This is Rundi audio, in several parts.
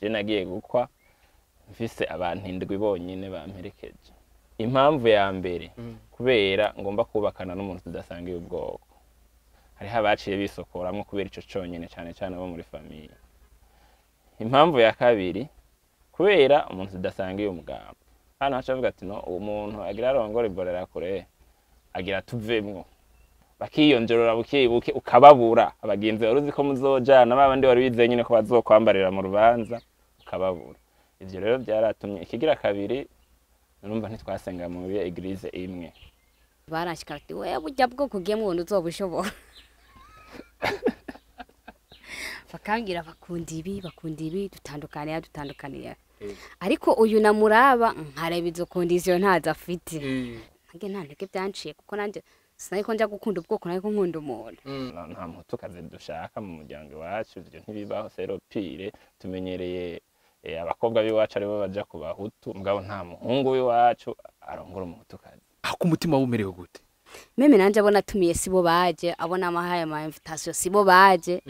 Je nagiye gukwa mfise abantu 7 bonyine bamperekeje. Impamvu ya mbere kubera ngomba kubakana n'umuntu tudasangiye ubwoko. Hariho abaciye bisokoramwo kubera ico conyene, cane cane abo muri famille. Impamvu ya kabiri kubera umuntu tudasangiye umugambi. Hano haca avuga ati no, umuntu agira arongora imborera kure agira tuvemwo, bakiyongerera buke buke ukababura. Abagenzi wari uzi ko muzojana, babandi wari wizeye nyine ko bazokwambarira mu rubanza, ukababura. Ivyo rero byaratumye ikigira kabiri urumva ntitwasenga muri église imwe. Baranshika ati we burya bwo kugiye mu uzobushobora. Bakangira bakunda ibi, bakunda ibi, dutandukaniye dutandukaniye. Ariko uyu namuraba nkareba izo condition ntazo afite. Nange nta ntege byanciye kuko nanje sinariko nja gukunda ubwoko, nariko nkunda umuntu. Nta muhutukazi dushaka mu muryango iwacu, ivyo ntibibaho, c'est pire. Tumenyereye abakobwa b'iwacu aribo baja ku bahutu, mugabo nta muhungu w'iwacu arongora umuhutukazi. Ako umutima wumerewe gute? Même nanje abo natumiye sibo baje, abo namahaye ama invitation sibo baje.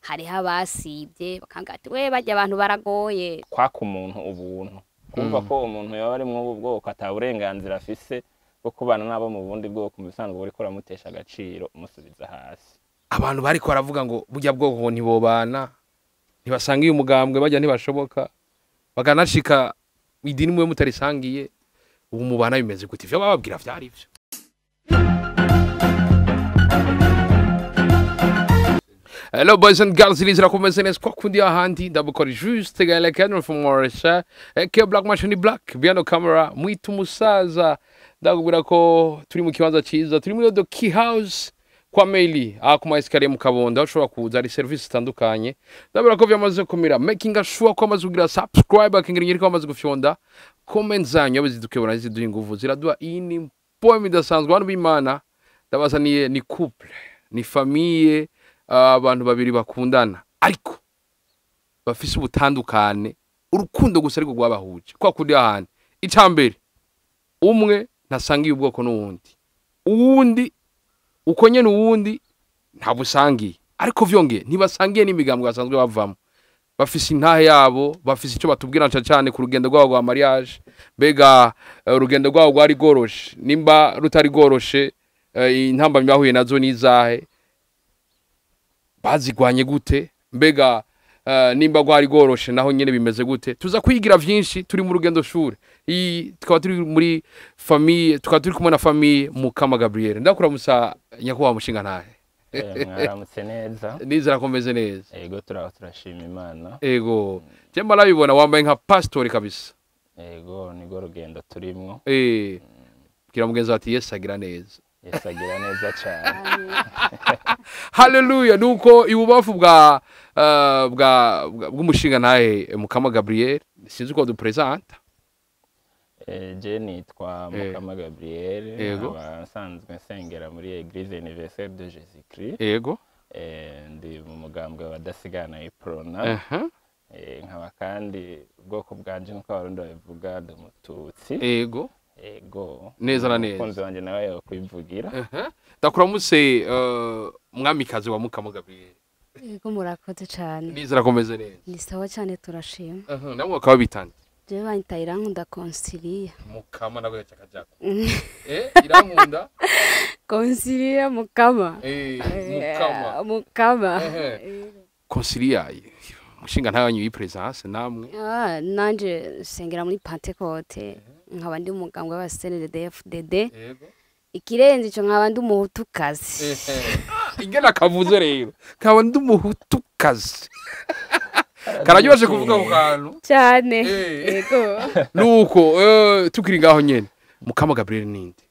Hariho abasibye bakanga ati we barya abantu baragoye. Kwaka umuntu ubuntu, kumva ko umuntu yaba ari mw'ubu bwoko ata burenganzira afise bwo kubana n'abo mu bundi bwoko, mu bisanzwe buriko uramutesha agaciro, umusubiza hasi. Abantu bariko baravuga ngo burya bwoko ntibobana, ntibasangiye umugambwe, bajya ntibashoboka, bakanashika idini mwe mutarisangiye, ubu mubana bimeze gute? Ivyo bababwira vyari ivyo? Hello boys and girls, nizera ko mumeze neza kwa kundi ahandi ndabukora juste gale Kendra from Mauritius, aka Black Machine Black behind the camera, mwita umusaza. Ndakubwira ko turi mu kibanza ciza, turi muri The Key House kwa Meili, aha ku ma escalier mu Kabondo, aho ushobora kuza ari service zitandukanye. Ndabura ko vyamaze kumira, making sure ko amaze kugira subscribe, akingira nyiriko amaze gufyonda comment zanyu, abe zidukebura ziduha inguvu, ziraduha iyi poem idasanzwe. Abantu b'Imana ndabazaniye ni couple, ni famille, abantu babiri bakundana ariko bafise ubutandukane, urukundo gusa ariko rwabahuje. Kwa kundi ahandi icambere umwe ntasangiye ubwoko n'uwundi, uwundi uko nyene uwundi ntabusangiye, ariko vyongeye ntibasangiye n'imigambwe basanzwe bavamo. Bafise intahe yabo, bafise ico batubwira nca cane ku rugendo rwabo rwa mariage. Mbega urugendo rwabo rwari rworoshe? Nimba rutari rworoshe, intambamyi bahuye nazo nizahe? Bazigwanye gute? Mbega nimba rwari rworoshe naho nyene bimeze gute? Tuza kwigira vyinshi, turi mu rugendo shure. Iyi tukaba turi muri famille, tukaba turi kumwe na famille Mukama Gabriel. Ndakuramusa nyakubahwa mushinga ntahe. Mwaramutse neza. Nizera ko meze neza. Ego, turaho turashima Imana. Ego, je mbarabibona wambaye nka pastori kabisa. Ego, nirwo rugendo turimwo. Bwira mugenzi ati Yesu agira neza. Yesu agira neza cane. Haleluya. Nuko ibubafu bwa bwa bw'umushinga ntahe Mukama Gabriel, sinzi uko dupresenta. Je nitwa Mukama Gabriel, Ego. nkaba nsanzwe nsengera muri Eglise Universelle de Jésus Christ. Ndi mu mugambwe w'abadasigana Iprona. Nkaba kandi ubwoko bwanje nk'uko Abarundi babivuga ndi umututsi. Ego. Ego. Neza na neza. Umukunzi wanje nawe yokwivugira. Ndakuramutse mwamikazi wa Mukama Gabriel. Yego, murakoze cane. Nizera ko meze neza. Ni sawa cane, turashima. Namwe bakaba bitande. Jewe banyita Irankunda Consilia. Mukama nabwo yacakajako. Irankunda Consilia Mukama. Mukama. Mukama. Consilia, mushinga ntawe yi présence namwe. Ah, nanje nsengera muri Pentecote, nkaba ndi umugambwe wa CNDD-FDD. Ikirenze ico nkaba ndi umuhutukazi. Ingena kavuze rero. Kaba ndi umuhutukazi. Kararyoshe kuvuga ku kantu. Cane. Yego. Nuko tukiri ngaho nyene. Mukama Gabriel ninde?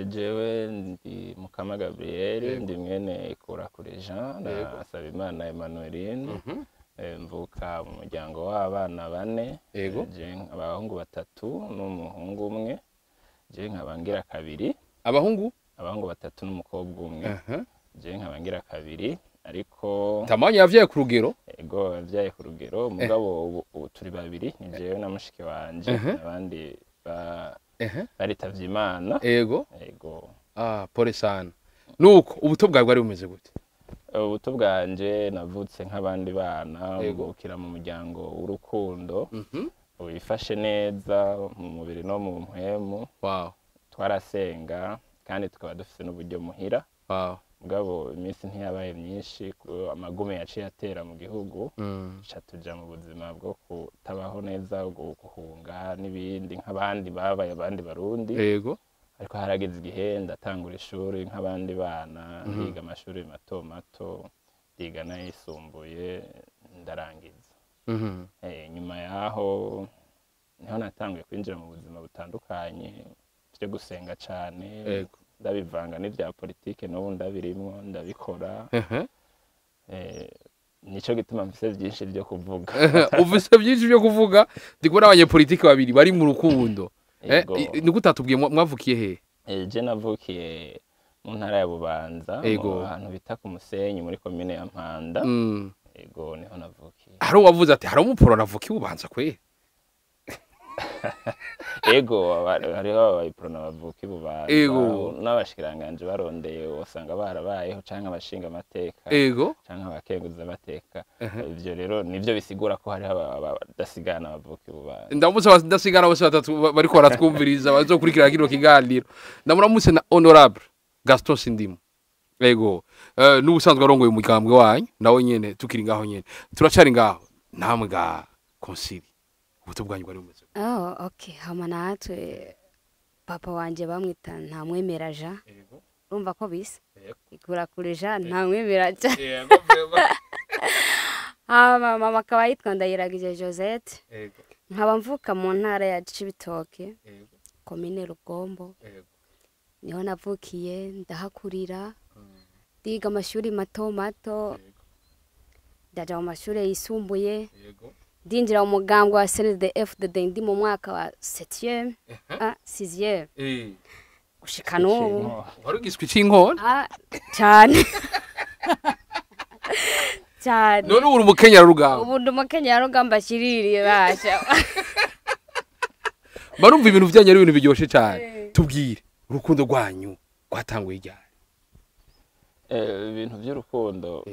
Jewe ndi Mukama Gabriel, ndi mwene Kurakure Jean na Sabimana Emmanueline. Mvuka mu muryango w'abana 4. Je abahungu 3 n'umuhungu umwe. Je nkaba ngira kabiri. Abahungu? Abahungu 3 n'umukobwa umwe. Je nkaba ngira kabiri, ariko Tamanya yavyaye ku rugero? Ego, yavyaye ku rugero, mugabo ubu turi babiri, ni jewe na mushiki wanje, abandi baritavye Imana. Ego. Ego. Ah, pole sana. Nuko ubuto bwawe bwari bumeze gute? Ubuto bwanje navutse nk'abandi bana, Yego. mvukira mu muryango w'urukundo, wifashe neza mu mubiri no mu mpwemu. Twarasenga kandi tukaba dufise n'uburyo muhira. Mugabo iminsi ntiyabaye myinshi, amagume yaciye atera mu gihugu, ca tuja mu buzima bwo kutabaho neza, guhunga n'ibindi nk'abandi babaye abandi Barundi. Ariko harageze igihe ndatangura ishuri nk'abandi bana, ndiga amashuri mato mato, ndiga n'ayisumbuye, ndarangiza. Nyuma yaho niho natanguye kwinjira mu buzima butandukanye byo gusenga cane, ndabivanga n'ibya politike, n'ubu ndabirimwo, ndabikora. Nico gituma mfise byinshi byo kuvuga. Ufise byinshi byo kuvuga. Ndi kubona abanyepolitiki babiri bari mu rukundo. Yego. Niko utatubwiye mwavukiye he? Je navukiye mu ntara ya Bubanza, mu hantu bita ku Musenyi, muri komine ya Mpanda. Ego, niho navukiye. Hari uwavuze ati hari umuporona avuka ibubanza kwe. Ego, hariho abayiprona bavuka i Bubanza. N'abashikiranganje barondeye usanga barabayeho, canke abashinga amateka, canke abakenguza amateka. Ivyo rero nivyo bisigura ko hariho abadasigana bavuka i Bubanza. Ndamutse abadasigana bose batatu bariko baratwumviriza bazokurikira kino kiganiro. Ndamuramutse na honorable Gaston Sindimo. Ego, n'ubusanzwe arongoye umugambwe wanyu, nawe nyene tukiri ngaho nyene. Turacari ngaho. Namwe ga Konsili. Ubuto bwanyu bwari bumeze gute? Oh, okay. Hama natwe papa wanje bamwita Ntamwemera Jean. Urumva ko bisa? Ikura kure, Jean Ntamwemera Jean. Yego, vraiment. Hama mama akaba yitwa Ndayiragije Josette. Nkaba mvuka mu ntara ya Cibitoke, komine Rugombo. Niho navukiye, ndahakurira. Ndiga amashuri mato mato, ndaja mu mashuri yisumbuye. Ndinjira mu mugambwe wa CNDD-FDD ndi mu mwaka wa 7e, ah, 6e, gushika n'ubu. Wari ugiswe c'inkona? Ah, cyane cyane. None ubu uri umukenyera rugamba. Ubu ndi umukenyerarugamba ashiririye basha. Barumva ibintu vyanyu ari ibintu biryoshe cyane. Tubwire, urukundo rwanyu rwatanguye ryari? Ibintu by'urukundo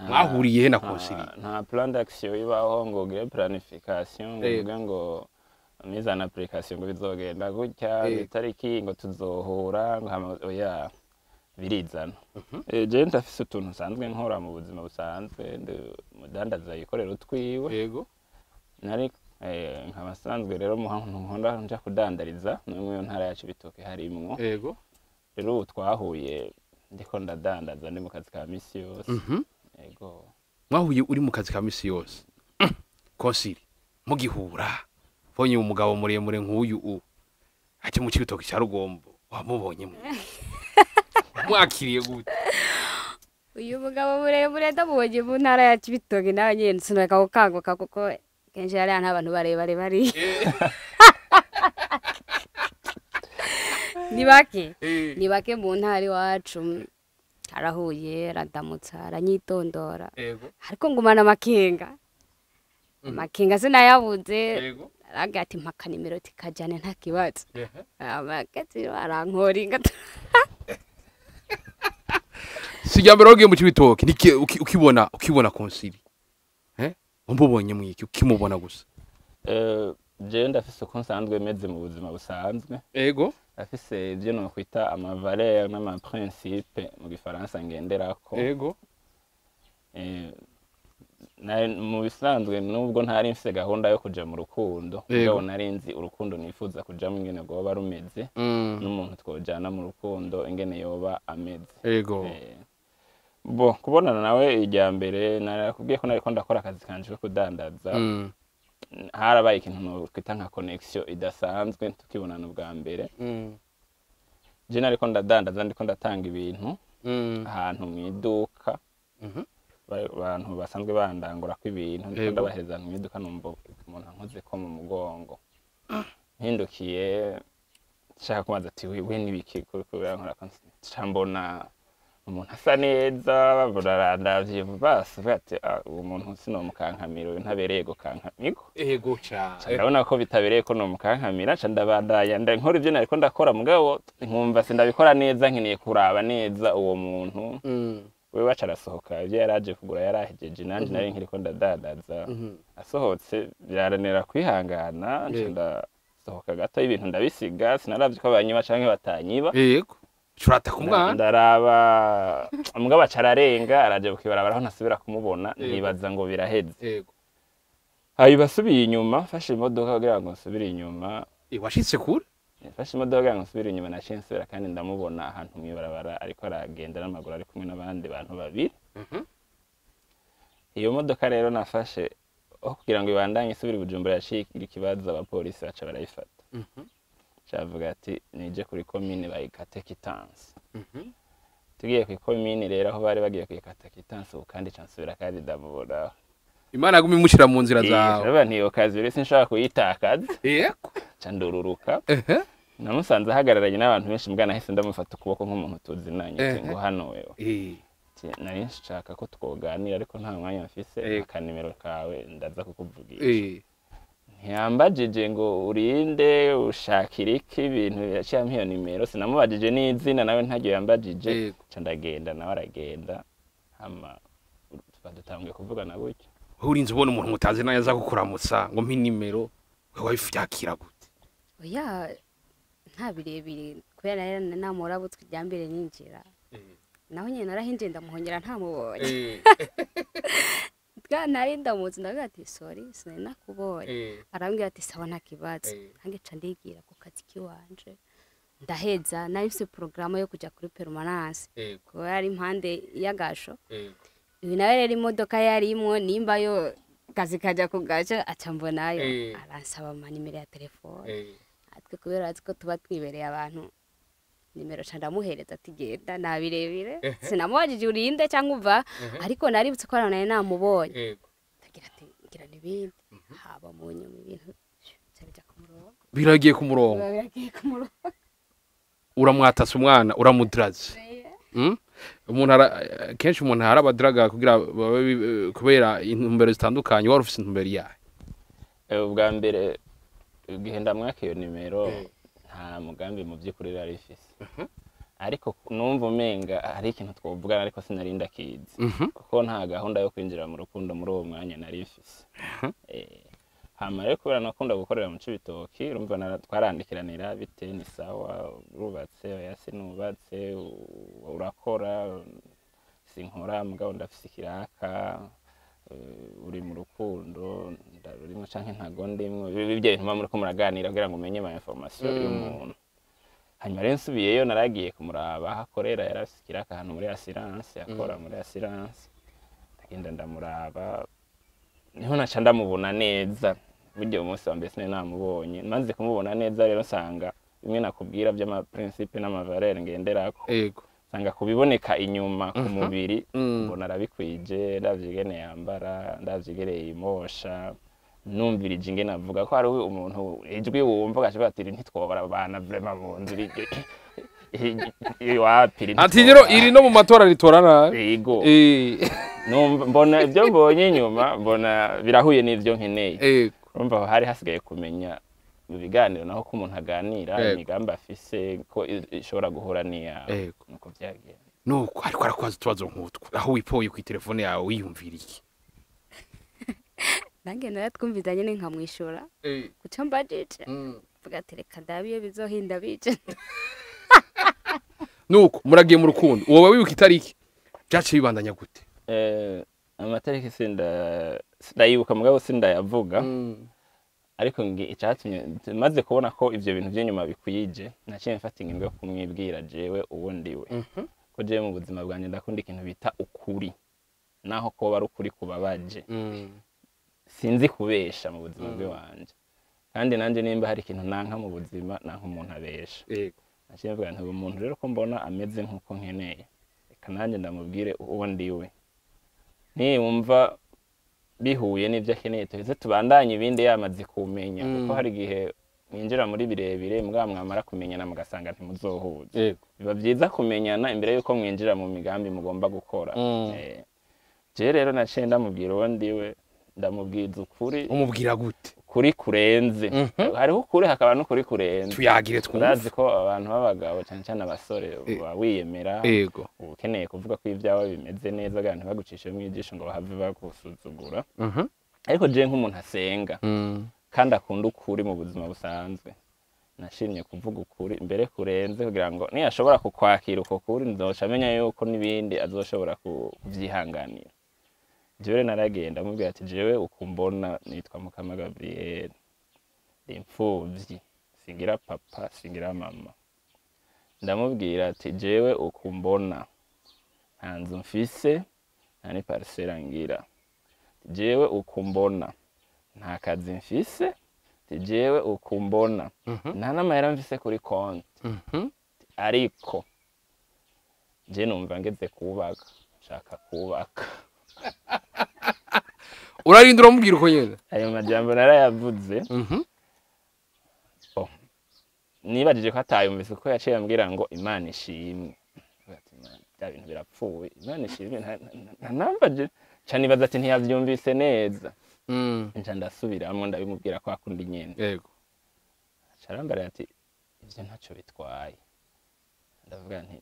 Mwahuriye he na Konsili? Nta plan d'action ibaho ngo ugire planification, ngo uvuge ngo mise en application, ngo bizogenda gutya, itariki ngo tuzohura, ngo hama, oya, birizana. Je ndafise utuntu nsanzwe nkora mu buzima busanzwe, ndi umudandaza yikorera utwiwe. Nari nkaba nsanzwe rero mu hantu nkunda nja kudandariza no mu ntara ya Cibitoke harimwo. Rero ubu twahuye ndiko ndadandaza, ndi mu kazi ka misi yose. Ego. Mwahuye uri mu kazi ka misi yose. Konsili, mugihura, bonye umugabo muremure nk'uyu u ati mu Cibitoke cya Rugombo, wamubonye mu mwakiriye gute? Uyu mugabo muremure ndamubonye mu ntara ya Cibitoke, nawe nyene sinareka gukanguka, kuko kenshi hariya nta bantu barebare bari, ni bake, ni bake mu ntara iwacu. Arahuye, aradamutsa, aranyitondora, ariko ngumana amakenga, amakenga sinayabuze. Aragira ati mpaka nimero tikajyane, nta kibazo. Amakati arankoringa. Si irya mbere wagiye mu Cibitoke. Niki ukibona Konsili, umubonye mwiki ukimubona gusa? Jewe ndafise uko nsanzwe meze mu buzima busanzwe. Afise ibyo nokwita amavaleur n'amaprincipe mu gifaransa ngenderako. Mu bisanzwe, nubwo ntari mfise gahunda yo kuja mu rukundo, mugabo nari nzi urukundo nifuza kujamwo ingene rwoba rumeze, n'umuntu twojana mu rukundo ingene yoba ameze. Bo kubonana nawe irya mbere, narakubwiye ko nariko ndakora akazi kanje ko kudandaza. Harabaye ikintu nokwita nka connection idasanzwe tukibonana ubwa mbere. Je nariko ndadandaza, ndiko ndatanga ibintu ahantu mu iduka. Abantu basanzwe bandangurako ibintu, ndiko ndabahereza mu iduka, numva umuntu ankoze ko mu mugongo. Mpindukiye nshaka kubaza ati we nibiki kubera nkora, nca mbona umuntu asa neza, burarandavye basi, mvuga ati: "Ah, uwo muntu sinomukankamira, uyu ntabereye gukankamirwa." Ego cyane. Ndabona ko bitabereye ko nomukankamira, nca ndabandanya nkora ibyo nariko ndakora, mugabo nkumva sindabikora neza, nkeneye kuraba neza uwo muntu. We wacu arasohoka, ibyo yari aje kugura yarahejeje, nanjye nari nkiriko ndadadaza. Asohotse biraranira kwihangana, nca ndasohoka gato, ibintu ndabisiga, sinaravye ko banyiba canke batanyiba. Yego, curata ku mwana. Ndaraba umugabo aca ararenga, araje kukibarabara aho ntasubira kumubona. Nibaza ngo biraheze. Hanyuma asubiye inyuma, mfashe imodoka kugira ngo nsubire inyuma. Washitse kure. Mfashe imodoka kugira ngo nsubire inyuma, naciye nsubira kandi ndamubona ahantu mw'ibarabara, ariko aragenda n'amaguru, ari kumwe n'abandi bantu babiri. Iyo modoka rero nafashe, aho kugira ngo ibandanye isubire i Bujumbura, yaciye igira ikibazo, abapolisi baca barayifata. Cavuga ati nije kuri komine bayikate quittance. Tugiye ku ikomine rero, aho bari bagiye kuyikata quittance, ubu kandi ca nsubira kandi ndamubona. Imana yagumye imushyira mu nzira zawe. Ndavuga nti iyo kazi rero sinshobora kuyitakaza. Ca ndururuka. Namusanze ahagararanye n'abantu benshi, mbwa nahise ndamufata ukuboko nk'umuntu tuzinanye, ati ngo hano wewe. Ati, nari nshaka ko twoganira ariko nta mwanya mfise. Akanimero kawe ndaza kukuvugisha. Ntiyambajije ngo urinde, ushakira iki, ibintu yaciye ampa iyo nimero. Sinamubajije n'izina, nawe ntaryo yambajije. Ca ndagenda, nawe aragenda, hama tuba dutanguye kuvugana gutyo. Wowe urinze ubona umuntu mutazi nawe aza kukuramutsa ngo mpe nimero, wewe wabivyakira gute? Oya, nta birebire, kubera nari namurabutswe irya mbere ninjira. Naho nyine narahinjiye ndamuhongera ntamubonye. Bwa nari ndamutse, ndavuga ati sorry, sinari nakubonye. Arambwira ati sawa, nta kibazo. Nange ca ndigira ku kazi kiwanje, ndaheza. Nari mfise porogaramu yo kuja kuri permanence kuba yari impande y'agasho. Ibi nawe rero imodoka yarimwo nimba yo kazi kaja ku gace, aca mbonayo. Aransaba amanimero ya telefone. Natwe kubera azi ko tuba twibereye abantu, nimero ca ndamuhereza ati genda, nta birebire. Sinamubajije urinde cyangwa uva, ariko naributse ko nari namubonye. Ndagira ati ngira n'ibindi haba mu nyuma, ibintu bica bija ku murongo. Biragiye ku murongo. Biba biragiye ku murongo. Uramwatasa umwana, uramudraze. Umuntu kenshi umuntu hari abadaraga kugira babe kubera intumbero zitandukanye. Wari ufise intumbero yahe? Ubwa mbere igihe ndamwaka iyo nimero, nta mugambi mu by'ukuri nari mfise, ariko numva umenga hari ikintu twovugana, ariko sinari ndakizi, kuko nta gahunda yo kwinjira mu rukundo muri uwo mwanya nari mfise. Hama rero kubera nakunda gukorera mu Cibitoki, urumva twarandikiranira: bite, ni sawa, urubatse? Oya, sinubatse. Urakora? Sinkora, mugabo ndafise ikiraka. Uri mu rukundo? Ndarurimo canke ntago ndimwo. Ibi ibyo bintu muba muriko muraganira kugira ngo umenye ama information y'umuntu. Hanyuma rero nsubiyeyo, naragiye kumuraba aho akorera. Yari afise ikiraka ahantu muri assurance, yakora muri assurance. Ndagenda ndamuraba, niho naca ndamubona neza. Burya umunsi wa mbere sinari namubonye. Maze kumubona neza rero, nsanga bimwe nakubwira by'ama principe n'ama valeur ngenderako, nsanga kubiboneka inyuma ku mubiri, mbona arabikwije. Ndavye ingene yambara, ndavye ingene yimosha, numvirije ingene avuga, ko hariho umuntu ijwi wumva ugaca uvuga ati iri ntitwobara abana vraiment mu nzu, iri wapi, iri Ati rero iri no mu matora ritora nabi. Yego. Numva mbona ibyo mbonye inyuma, mbona birahuye n'ivyo nkeneye. Urumva aho hari hasigaye kumenya mu biganiro naho ko umuntu aganira, imigambi afise ko ishobora guhura n'iyawe. Nuko vyagenze. Nuko ariko arakwaza utubazo nk'utwo, aho wipoye ku telefone yawe, wiyumvira iki? Nange naratwumviza nyene nkamwishura kuco mbajije, mvuga ati reka ndabe iyo bizohinda bije. Nuko muragiye mu rukundo, wowe wibuka itariki byaciye bibandanya gute? Amatariki sindayibuka, mugabo sindayavuga, ariko nge icatumye maze kubona ko ivyo bintu vy'inyuma bikwije, naciye mfata ingingo yo kumwibwira jewe uwo ndiwe, ko jewe mu buzima bwanjye ndakunda ikintu bita ukuri, naho koba ari ukuri kubabaje. Sinzi kubesha mu buzima bw'iwanje, kandi nanje nimba hari ikintu nanka mu buzima, nanka umuntu abesha. Naciye mvuga nti uwo muntu rero ko mbona ameze nk'uko nkeneye, reka nanjye ndamubwire uwo ndiwe, niyumva bihuye n'ibyo akeneye tuheze tubandanye ibindi yamaze kumenya, kuko hari igihe mwinjira muri birebire, mbwa mwamara kumenyana mugasanga ntimuzohuza. Biba byiza kumenyana imbere y'uko mwinjira mu migambi mugomba gukora. Jewe rero naciye ndamubwira uwo ndiwe, ndamubwiza ukuri. Umubwira gute? Ukuri kurenze. Hariho ukuri, hakaba n'ukuri kurenze. Tuyagire twumve. Urazi ko abantu b'abagabo, cyane cyane abasore, baba wiyemera, uba ukeneye kuvuga ko ibyawe bimeze neza kugira ntibagucishemo ijisho ngo bahave bagusuzugura. Ariko je nk'umuntu asenga kandi akunda ukuri mu buzima busanzwe, nashimye kuvuga ukuri mbere kurenze, kugira ngo niyashobora kukwakira uko kuri, nzoca amenya yuko n'ibindi azoshobora kuvyihanganira. Jewe naragenda amubwira ati: "Jewe ukumbona nitwa Mukama Gabriel, ndi imfuvyi, singira papa, singira mama." Ndamubwira ati: "Jewe ukumbona nta nzu mfise, nta n'iparisera ngira. Jewe ukumbona nta kazi mfise. Jewe ukumbona nta n'amahera mfise kuri konti. Ariko je numva ngeze kubaka, nshaka kubaka." Urarinda uramubwira uko nyene? Ayo majambo narayavuze. Nibajije ko atayumvise, kuko yaciye ambwira ngo: "Imana ishimwe." Ndavuga ati: "Imana, bya bintu birapfuye, Imana ishimwe." Nta nambaje nca nibaza ati ntiyavyumvise neza. Nca ndasubiramwo, ndabimubwira ko akunda nyene. Aca arambarira ati: "Ivyo ntaco bitwaye." Ndavuga nti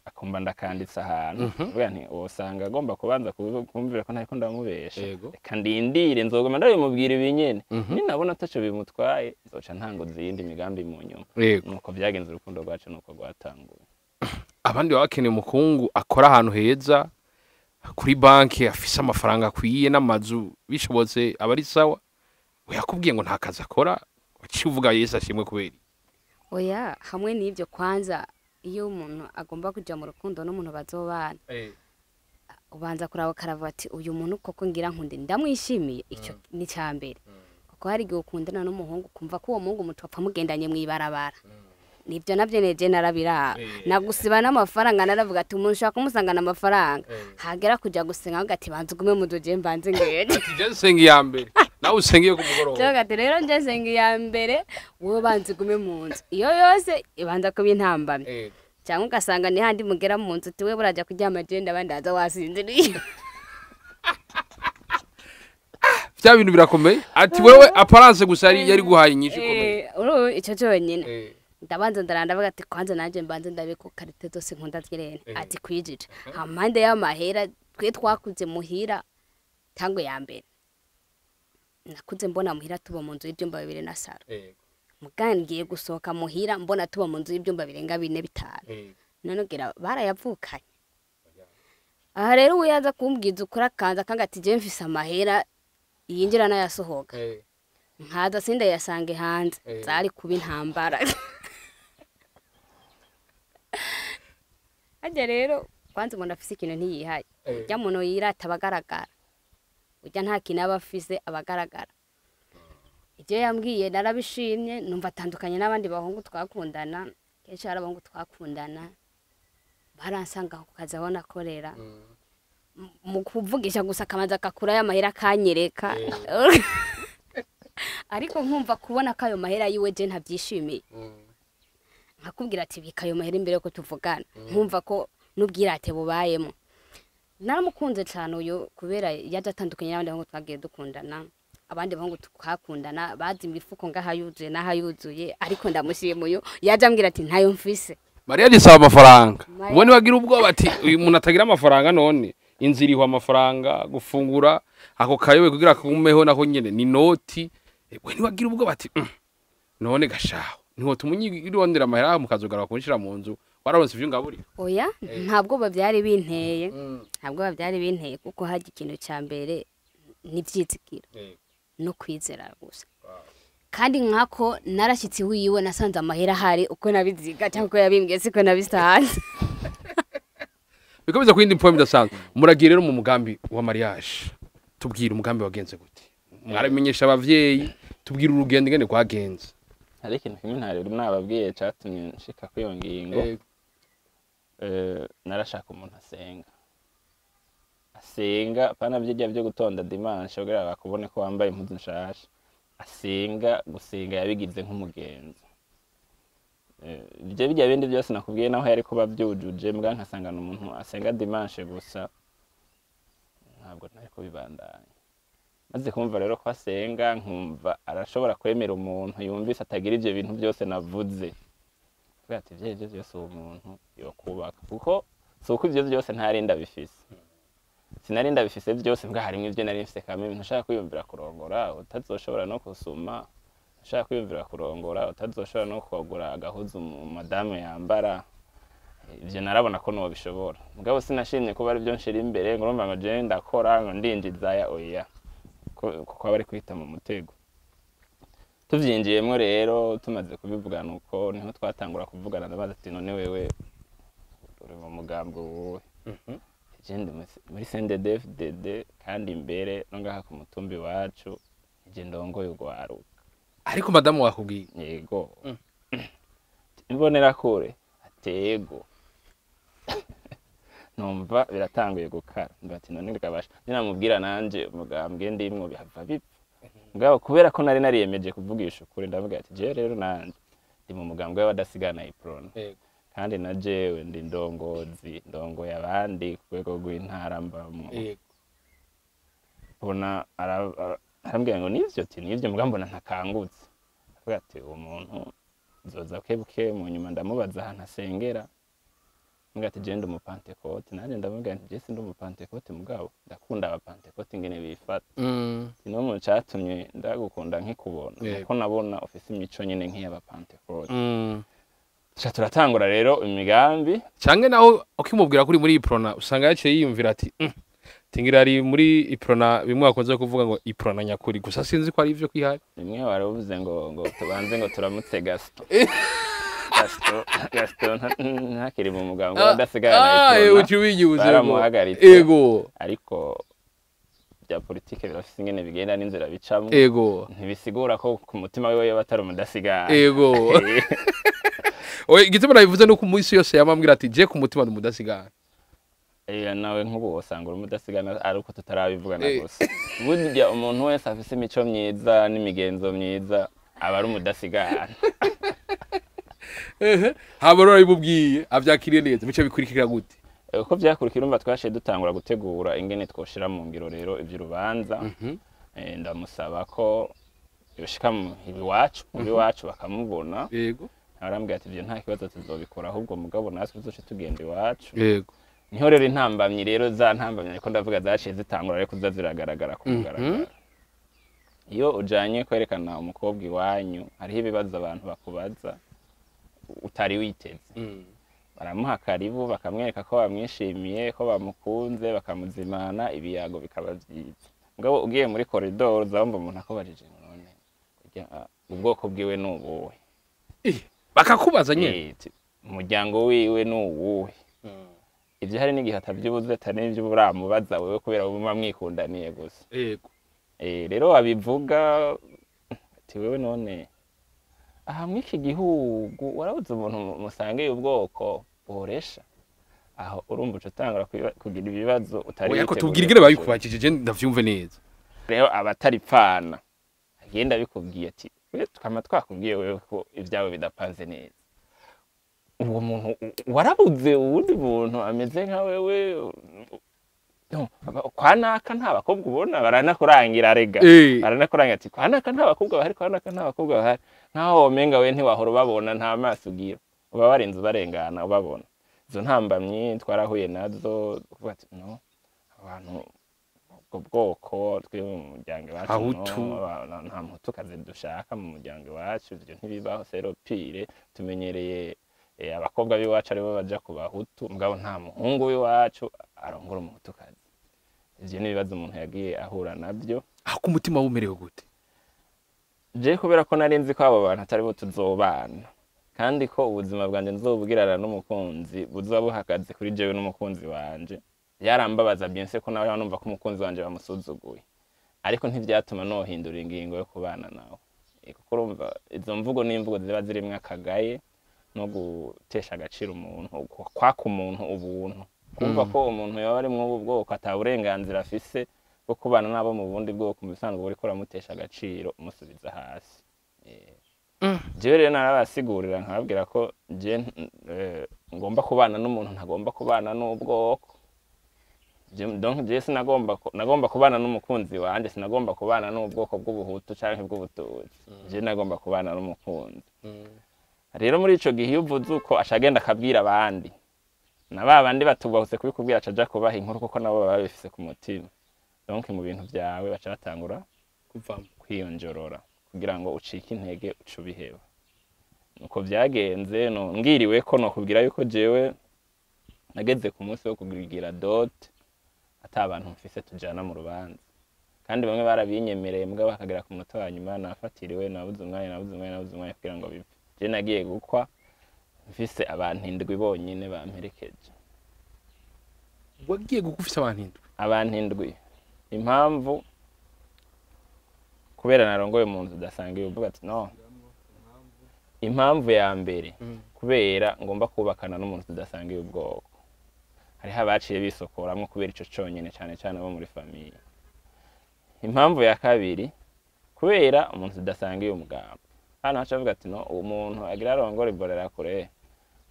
akumva ndakanditse ahantu. Ndavuga nti wosanga agomba kubanza kumvira ko ntariko ndamubesha. Reka ndindire, nzoguma ndabimubwira ibi nyene. Ninabona ataco bimutwaye, nzoca ntanguza iyindi migambi mu nyuma. Nuko vyagenze, urukundo rwacu nuko rwatanguye. Abandi baba bakeneye umukungu akora ahantu heza kuri banki, afise amafaranga akwiye n'amazu, bishobotse aba ari sawa. We yakubwiye ngo nta kazi akora, waciye uvuga Yesu ashimwe kubera iki? Oya, hamwe n'ibyo, kwanza iyo umuntu agomba kuja mu rukundo n'umuntu bazobana, ubanza kuraba ukaravuga ati: "Uyu muntu koko ngira nkunde ndamwishimiye?" Icyo ni icya mbere, kuko hari igihe ukundana n'umuhungu ukumva ko uwo muhungu mutopfa mugendanye mw'ibarabara. Nibyo nabyo neje narabiraba. Nagusiba n'amafaranga, naravuga ati umuntu ushaka kumusangana amafaranga, hagera kuja gusenga avuga ati: "Banza ugume mu nzu, je mbanze ngende." Ati: "Je nsenga iya mbere, nawe usenge iyo ku mugoroba." Cyangwa ati: "Rero nje nsenga iya mbere, wowe banza ugume mu nzu." Iyo yose ibanza kuba intambamyi. Cyangwa ugasanga ni handi mugera mu nzu uti: "We burajya kuryama, je ndaba ndaza wasinziriye." Vya bintu birakomeye. Ati wewe apparence gusa yari guhaye inyishu ikomeye. Uru icyo cyonyine. Ndabanza ndaranda, ndavuga ati kwanza nanjye mbanze ndabe ko qualité zose nkunda zirene ati kwijije hampande y'amahera. Twe twakuze muhira, tango ya mbere nakuze mbona muhira tuba mu nzu y'ibyumba bibiri na salon. Mugani ngiye gusohoka muhira mbona tuba mu nzu y'ibyumba birenga bine, bitanu. None gira barayavukanye. Aha rero uwo yaza kumbwiza ukuri, akanza akanga ati: "Je mfise amahera yinjira n'ayasohoka," nkaza sindayasange hanze, zari kuba intambara. Harya rero kwanza umuntu afise ikintu ntiyihaye. Urya muntu yirata abagaragara, urya nta kintu aba afise abagaragara. Ibyo yambwiye narabishimye, numva atandukanye n'abandi bahungu twakundana. Kenshi hari abahungu twakundana baransanga ku kazi aho nakorera, mu kuvugisha gusa akabanza akakurayo amahera akanyereka, ariko nkumva kubona ko ayo mahera yiwe je ntabyishimiye. Nkakubwira ati: "Bika ayo mahera imbere yuko tuvugana." Nkumva ko n'ubwirate bubayemo. Naramukunze cyane uyu kubera yaje atandukanye n'abandi bahungu twagiye dukundana. Abandi bahungu twakundana bazi imifuko ngaha yuzuye n'aha yuzuye, ariko ndamushima uyu yaje ambwira ati: "Ntayo mfise." Mariya gisaba amafaranga. Mariya- Ubwo nibagira ubwoba ati uyu muntu atagira amafaranga, none inzu iriho amafaranga, gufungura ako kayobe kugira kagumeho nako nyene ni noti. We nibagira ubwoba ati: None gashaho niho tumunyirondera amahera mukazogara kunshira mu nzu, wararonse ivyo ngaburira?" Oya, nta bwoba byari binteye, nta bwoba byari binteye, kuko hajya ikintu cya mbere n'ibyizigiro no kwizera gusa. Kandi nkako narashyitsi wiwe nasanze amahera ahari uko nabiziga cyangwa uko yabimbwiye siko nabisanze. Bikomeza ku yindi poem idasanzwe. Muragiye rero mu mugambi wa mariage. Tubwire umugambi wagenze gute, mwarabimenyesha abavyeyi? Tubwire urugendo ingene rwagenze. Hari ikintu kimwe ntari nababwiye catumye nshika kuri iyo ngingo. Narashaka umuntu asenga, asenga pana vyirya vyo gutonda dimanche kugira bakubone ko wambaye impuzu nshasha, asenga gusenga yabigize nk'umugenzo. Ivyo bijya bindi byose nakubwiye naho yari kuba vyujuje, mbwa nkasangana umuntu asenga dimanche gusa, ntabwo nari kubibandanya. Maze kumva rero ko asenga, nkumva arashobora kwemera umuntu yumvise atagira ivyo bintu byose navuze. Avuga ati ivyo arivyo byose uwo muntu yokubaka, kuko si uko ivyo byose ntari ndabifise, sinari ndabifise byose, mbwa harimwo ivyo nari mfise kamwe. Ntushaka kwiyumvira kurongora utazoshobora no gusuma, ntushaka kwiyumvira kurongora utazoshobora no kugura agahuzu mu madamu yambara. Ivyo narabona ko nobishobora, mugabo sinashimye kuba arivyo nshira imbere ngo urumva ngo jewe ndakora ngo ndinjiza aya, oya, kuko aba ari kwita mu mutego. Tuvyinjiyemwo rero, tumaze kubivugana uko, niho twatangura kuvugana. Ndabaza ati none wewe uri mu mugambi wuhe? Je ndi muri CNDD-FDD, kandi imbere no ngaha ku mutumba iwacu je ndongoye urwaruka. Ariko madamu wakubwiye? Yego. Imbonerakure? Atego. Numva biratanguye gukara, ndati none rikabasha ninamubwira nanje umugambwe ndimwo bihava bipfa. Mugabo kubera ko nari nariyemeje kuvugisha ukuri, ndavuga ati jewe rero nanje ndi mu mugambwe w'abadasigana Iprona, kandi na jewe ndi ndongozi, ndongoye abandi ku rwego rw'intara mbamwo. Mbona arambwira ngo nivyo, ati nivyo, mugabo mbona ntakangutse. Avuga ati uwo muntu nzoza buke buke. Mu nyuma ndamubaza ahantu asengera, mbwira ati jewe ndi umupantekote. Nanjye ndamubwira nti jewe sindi umupantekote, mugabo ndakunda abapantekote ingene bifata. No mu catumye ndagukunda nkikubona, kuko nabona ufise imico nyene nk'iy'abapantekote. Tuca turatangura rero imigambi. Canke naho ukimubwira ko uri muri Iprona, usanga yaciye yiyumvira ati tingira ari muri Iprona, bimwe bakunze kuvuga ngo Iprona nyakuri. Gusa sinzi ko ari ivyo kwihari. Rimwe waravuze ngo tubanze ngo turamutse Gaston. Gaston ntakiri mu mugambwe w'abadasigana Iprona. Uci wigibuze. Baramuhagaritse. Ariko bya politike birafise ingene bigenda n'inzira bicamwo. Ntibisigura ko ku mutima wiwe yoba atari umudasigana. Oye, igituma nabivuze nuko umunsi yose yamambwira ati je ku mutima ndi umudasigana. Nawe nk'ubu wosanga uri umudasigana ari uko tutarabivugana gusa. Burya umuntu wese afise imico myiza n'imigenzo myiza aba ari umudasigana. Haba rero abimubwiye avyakiriye neza, bice bikurikira gute? Uko vyakurikira, urumva twaciye dutangura gutegura ingene twoshira mu ngiro rero ivy'urubanza. Ndamusaba ko yoshika mu iwacu, mu iwacu bakamubona. Arambwira ati ivyo nta kibazo tuzobikora, ahubwo mugabo natwe tuzoce tugenda iwacu. Niho rero intambamyi rero za ntambamyi ariko ndavuga zaciye zitangura ariko kuza ziragaragara ku mugaragaro. Iyo ujanye kwerekana umukobwa iwanyu, hariho ibibazo abantu bakubaza utari witeze. Baramuha karibu, bakamwereka ko bamwishimiye, ko bamukunze, bakamuzimana, ibiyago bikaba vyiza. Mugabo ugiye muri koridoro uzabumva umuntu akubajije ngo none urya, ubwoko bwiwe ni ubuhe? Bakakubaza nyene? Umuryango wiwe ni uwuhe? Ivyo hari n'igihe atavyubuze, atari n'ivyo uramubaza wewe, kubera muba mwikundaniye gusa. Rero wabivuga ati wewe none aha mw'iki gihugu warabuze umuntu musangiye ubwoko boresha? Aho urumva uca utangura kugira ibibazo utari Oya, ko witeguye tubwira ingene gushura. babikubajije, je ndavyumve neza. Rero abataripfana agenda bikubwiye ati we tukama twakubwiye wewe ko ibyawe bidapanze neza, uwo muntu warabuze uwundi muntu ameze nka wewe? No, kwa naka nta bakobwa ubona, baranakurangira rega. Baranakurangira ati kwa naka nta bakobwa bahari, kwa naka nta bakobwa bahari, nkaho womenga we ntiwahora ubabona, nta maso ugira, uba warinze ubarengana ubabona. Izo ntambamyi twarahuye nazo, kuvuga ati no abantu ubwo bwoko twe mu muryango iwacu, no, Ahutu. nta muhutukazi dushaka mu muryango iwacu, ivyo ntibibaho, c'est pire. Tumenyereye abakobwa b'iwacu aribo baja ku bahutu, mugabo nta muhungu w'iwacu arongora umuhutukazi. Ivyo ni ibibazo umuntu yagiye ahura navyo. Aho ku mutima wumerewe gute? Je kubera ko nari nzi ko abo bantu atari bo tuzobana, kandi ko ubuzima bwanje nzobugirana n'umukunzi buzoba buhagaze kuri jewe n'umukunzi wanje, byarambabaza bien sûr ko nawe numva ko umukunzi wanje bamusuzuguye, ariko ntivyatuma nohindura ingingo yo kubana nawe. Kuko urumva izo mvugo n'imvugo ziba zirimwo akagaye no gutesha agaciro umuntu, kwaka umuntu ubuntu, kumva ko umuntu yoba ari mw'ubu bwoko ata burenganzira afise bwo kubana n'abo mu bundi bwoko, mu bisanzwe buriko uramutesha agaciro, umusubiza hasi. Jewe rero narabasigurira nkababwira ko je ngomba kubana n'umuntu, ntagomba kubana n'ubwoko. Donc je sinagomba nagomba kubana n'umukunzi wanje, sinagomba kubana n'ubwoko bw'ubuhutu canke bw'ubututsi. Je nagomba kubana n'umukunzi. Rero muri ico gihe iyo uvuze uko, acagenda akabwira abandi, na ba bandi batubahutse kubikubwira, acaja kubaha inkuru, kuko nabo baba babifise ku mutima. Donc mu bintu vyawe baca batangura kuvamo, kwiyonjorora kugira ngo ucike intege, uce ubiheba. Nuko vyagenze. No mbwiriwe ko nokubwira yuko jewe nageze ku munsi wo kugira dot ata bantu mfise tujana mu rubanza, kandi bamwe barabinyemereye, mugabo bakagera ku munota wa nyuma, nafatiriwe, nabuze umwanya, nabuze umwanya, nabuze umwanya kugira ngo bive. Je nagiye gukwa mfise abantu 7 bonyine bamperekeje. Wagiye gukwa ufise abantu 7? Abantu 7. Impamvu, kubera narongoye mu nzu udasangiye, uvuga ati no. Impamvu ya mbere, kubera ngomba kubakana n'umuntu tudasangiye ubwoko. Hariho abaciye bisokoramwo kubera ico conyene, cane cane abo muri famille. Impamvu ya kabiri, kubera umuntu tudasangiye umugambi. Hano haca avuga ati no, umuntu agira arongora iborera kure,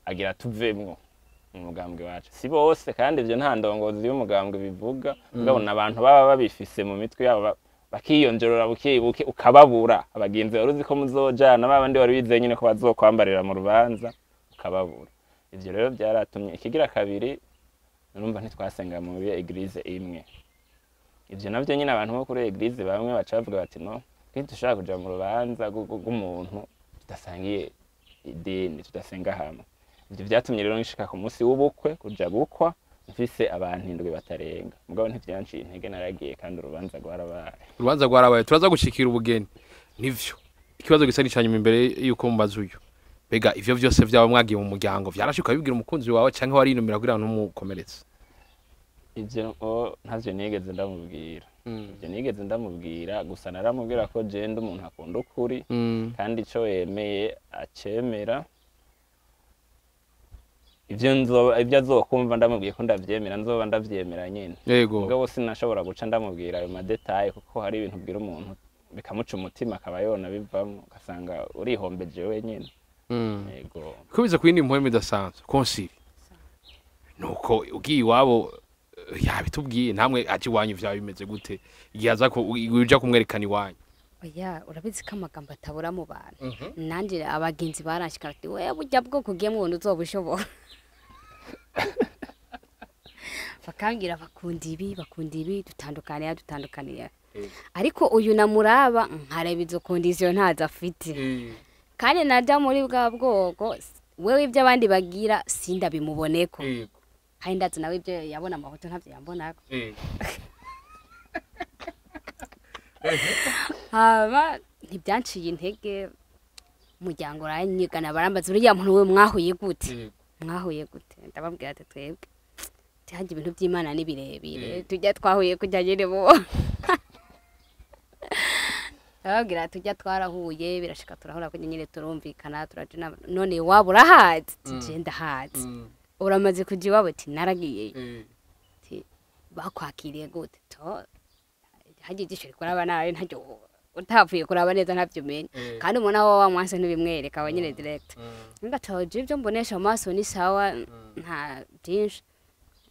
agira tuvemwo mu mugambwe wacu. Si bose, kandi ivyo nta ndongozi y'umugambwe bivuga, mugabo n'abantu baba babifise mu mitwe yabo, bakiyongerera buke buke, ukababura. Abagenzi wari uzi ko muzojana, babandi wari wizeye nyine ko bazokwambarira mu rubanza, ukababura. Ivyo rero byaratumye. Ikigira kabiri, urumva ntitwasenga muri église imwe. Ivyo navyo nyine abantu bo kuri église bamwe baca bavuga bati no, ntidushobora kuja mu rubanza rw'umuntu tudasangiye idini, tudasenga hamwe. Ivyo vyatumye rero nshika ku munsi w'ubukwe kuja gukwa mfise abantu 7 batarenga. Mugabo ntivyanciye intege, naragiye kandi urubanza rwarabaye. Urubanza rwarabaye, turaza gushikira ubugeni. Nivyo, ikibazo gisa n'icanyuma imbere yuko mubaza uyu: mbega ivyo vyose vyaba mwagiye mu muryango, vyarashika bibwira umukunzi wawe, canke warinumira kugira ngo ntumukomeretse? Ivyo ntavyo nigeze ndamubwira. Ivyo nigeze ndamubwira, gusa naramubwira ko je ndi umuntu akunda ukuri, kandi ico yemeye acemera. Ivyo azokumva ndamubwiye ko ndavyemera, nzoba ndavyemera nyene. Mugabo sinashobora guca ndamubwira ayo ma détails, kuko hari ibintu ubwira umuntu bikamuca umutima, akaba yona bivamo, ugasanga urihombeje wenyene. Yego. Kubiza ku yindi mpwemu idasanzwe konsili, nuko ugiye iwabo, yabitubwiye namwe aje iwanyu, vyaba bimeze gute igihe aza ko uja kumwerekana iwanyu? Oya, urabizi ko amagambo atabura mu bantu. Nanjye abagenzi baranshikara ati we burya bwoko ugiyemo ubuntu uzobushobora. Bakambwira bakunda ibi, bakunda ibi, dutandukaniye, dutandukaniye. Ariko uyu namuraba nkareba izo conditions ntazo afite, kandi najya muri bwa bwoko wewe ibyo abandi bagira sindabimuboneko, kandi ndazi nawe ibyo yabona amafoto ntabyo yambonako. Haba ntibyanciye intege. Umuryango uranyigana, barambaza: uriya muntu we mwahuye gute, mwahuye gute? Ndababwira ati twebwe tihajya ibintu by'Imana ni birebire, tujya twahuye kujya nyine bo. Ndababwira tujya twarahuye, birashika turahura kujya nyine, turumvikana, turaja inama. None waba urahazi? Ati je ndahazi. Uramaze kuja iwabo? Ati naragiyeyo. Ati bakwakiriye gute? To hajya ijisho rikuraba nabi, ntaryo utapfuye kuraba neza ntabyo umenya, kandi umuntu aho wamwanse ntibimwereka aba nyine direct. Ngatoje ibyo mbonesha amaso ni sawa, nta byinshi,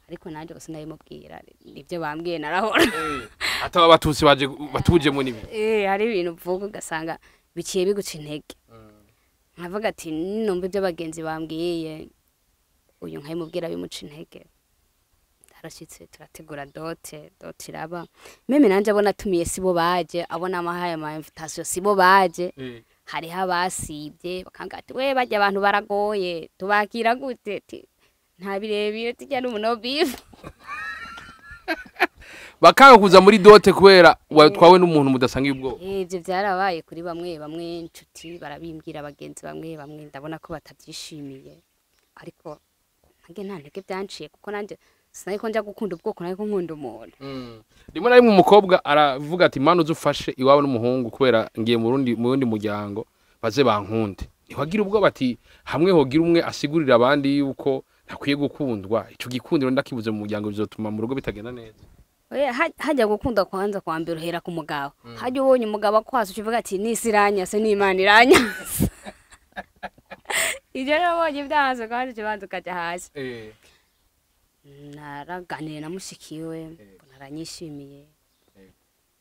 ariko nanjye gusa ndabimubwira nibyo bambwiye narahora. Ataba abatutsi baje batujemo nibi. Hari ibintu uvuga ugasanga biciye biguca intege. Nkavuga ati numva ibyo bagenzi bambwiye, uyu nkabimubwira bimuca intege. Harashitse turategura dot, dot iraba. Même nanje abona atumiye sibo baje, abona amahaye ama invitation sibo baje. Hariho abasibye, bakanga ati we bajya abantu baragoye, tubakira gute? Ati nta birebire, tujya n'umuntu beef. Bakanga kuza muri dot kubera watwawe n'umuntu mudasangiye ubwoko. Ivyo vyarabaye kuri bamwe bamwe, inshuti barabimbwira, abagenzi bamwe bamwe, ndabona ko batavyishimiye, ariko nange nta ntege byanciye, kuko nanjye sinari ko nja gukunda ubwoko, nari ko nkunda umuntu. Rimwe na rimwe umukobwa aravuga ati Mana uzufashe iwabo n'umuhungu, kubera ngiye mu rundi muryango, baze bankunde. Ntiwagira ubwoba ati hamwe hogira umwe asigurira abandi yuko ntakwiye gukundwa, ico gikundiro ndakibuze mu muryango, bizotuma mu rugo bitagenda neza? Oya, hajya gukunda kwanza kwa mbere uhera ku mugabo. Hajya ubonye umugabo akwasa, ukivuga ati nisi iranyase n'Imana iranyase. Ibyo rero ubonye byanze kwanza, ikibanza ukajya hasi. Naraganiriye na mushikiwe, mbona aranyishimiye.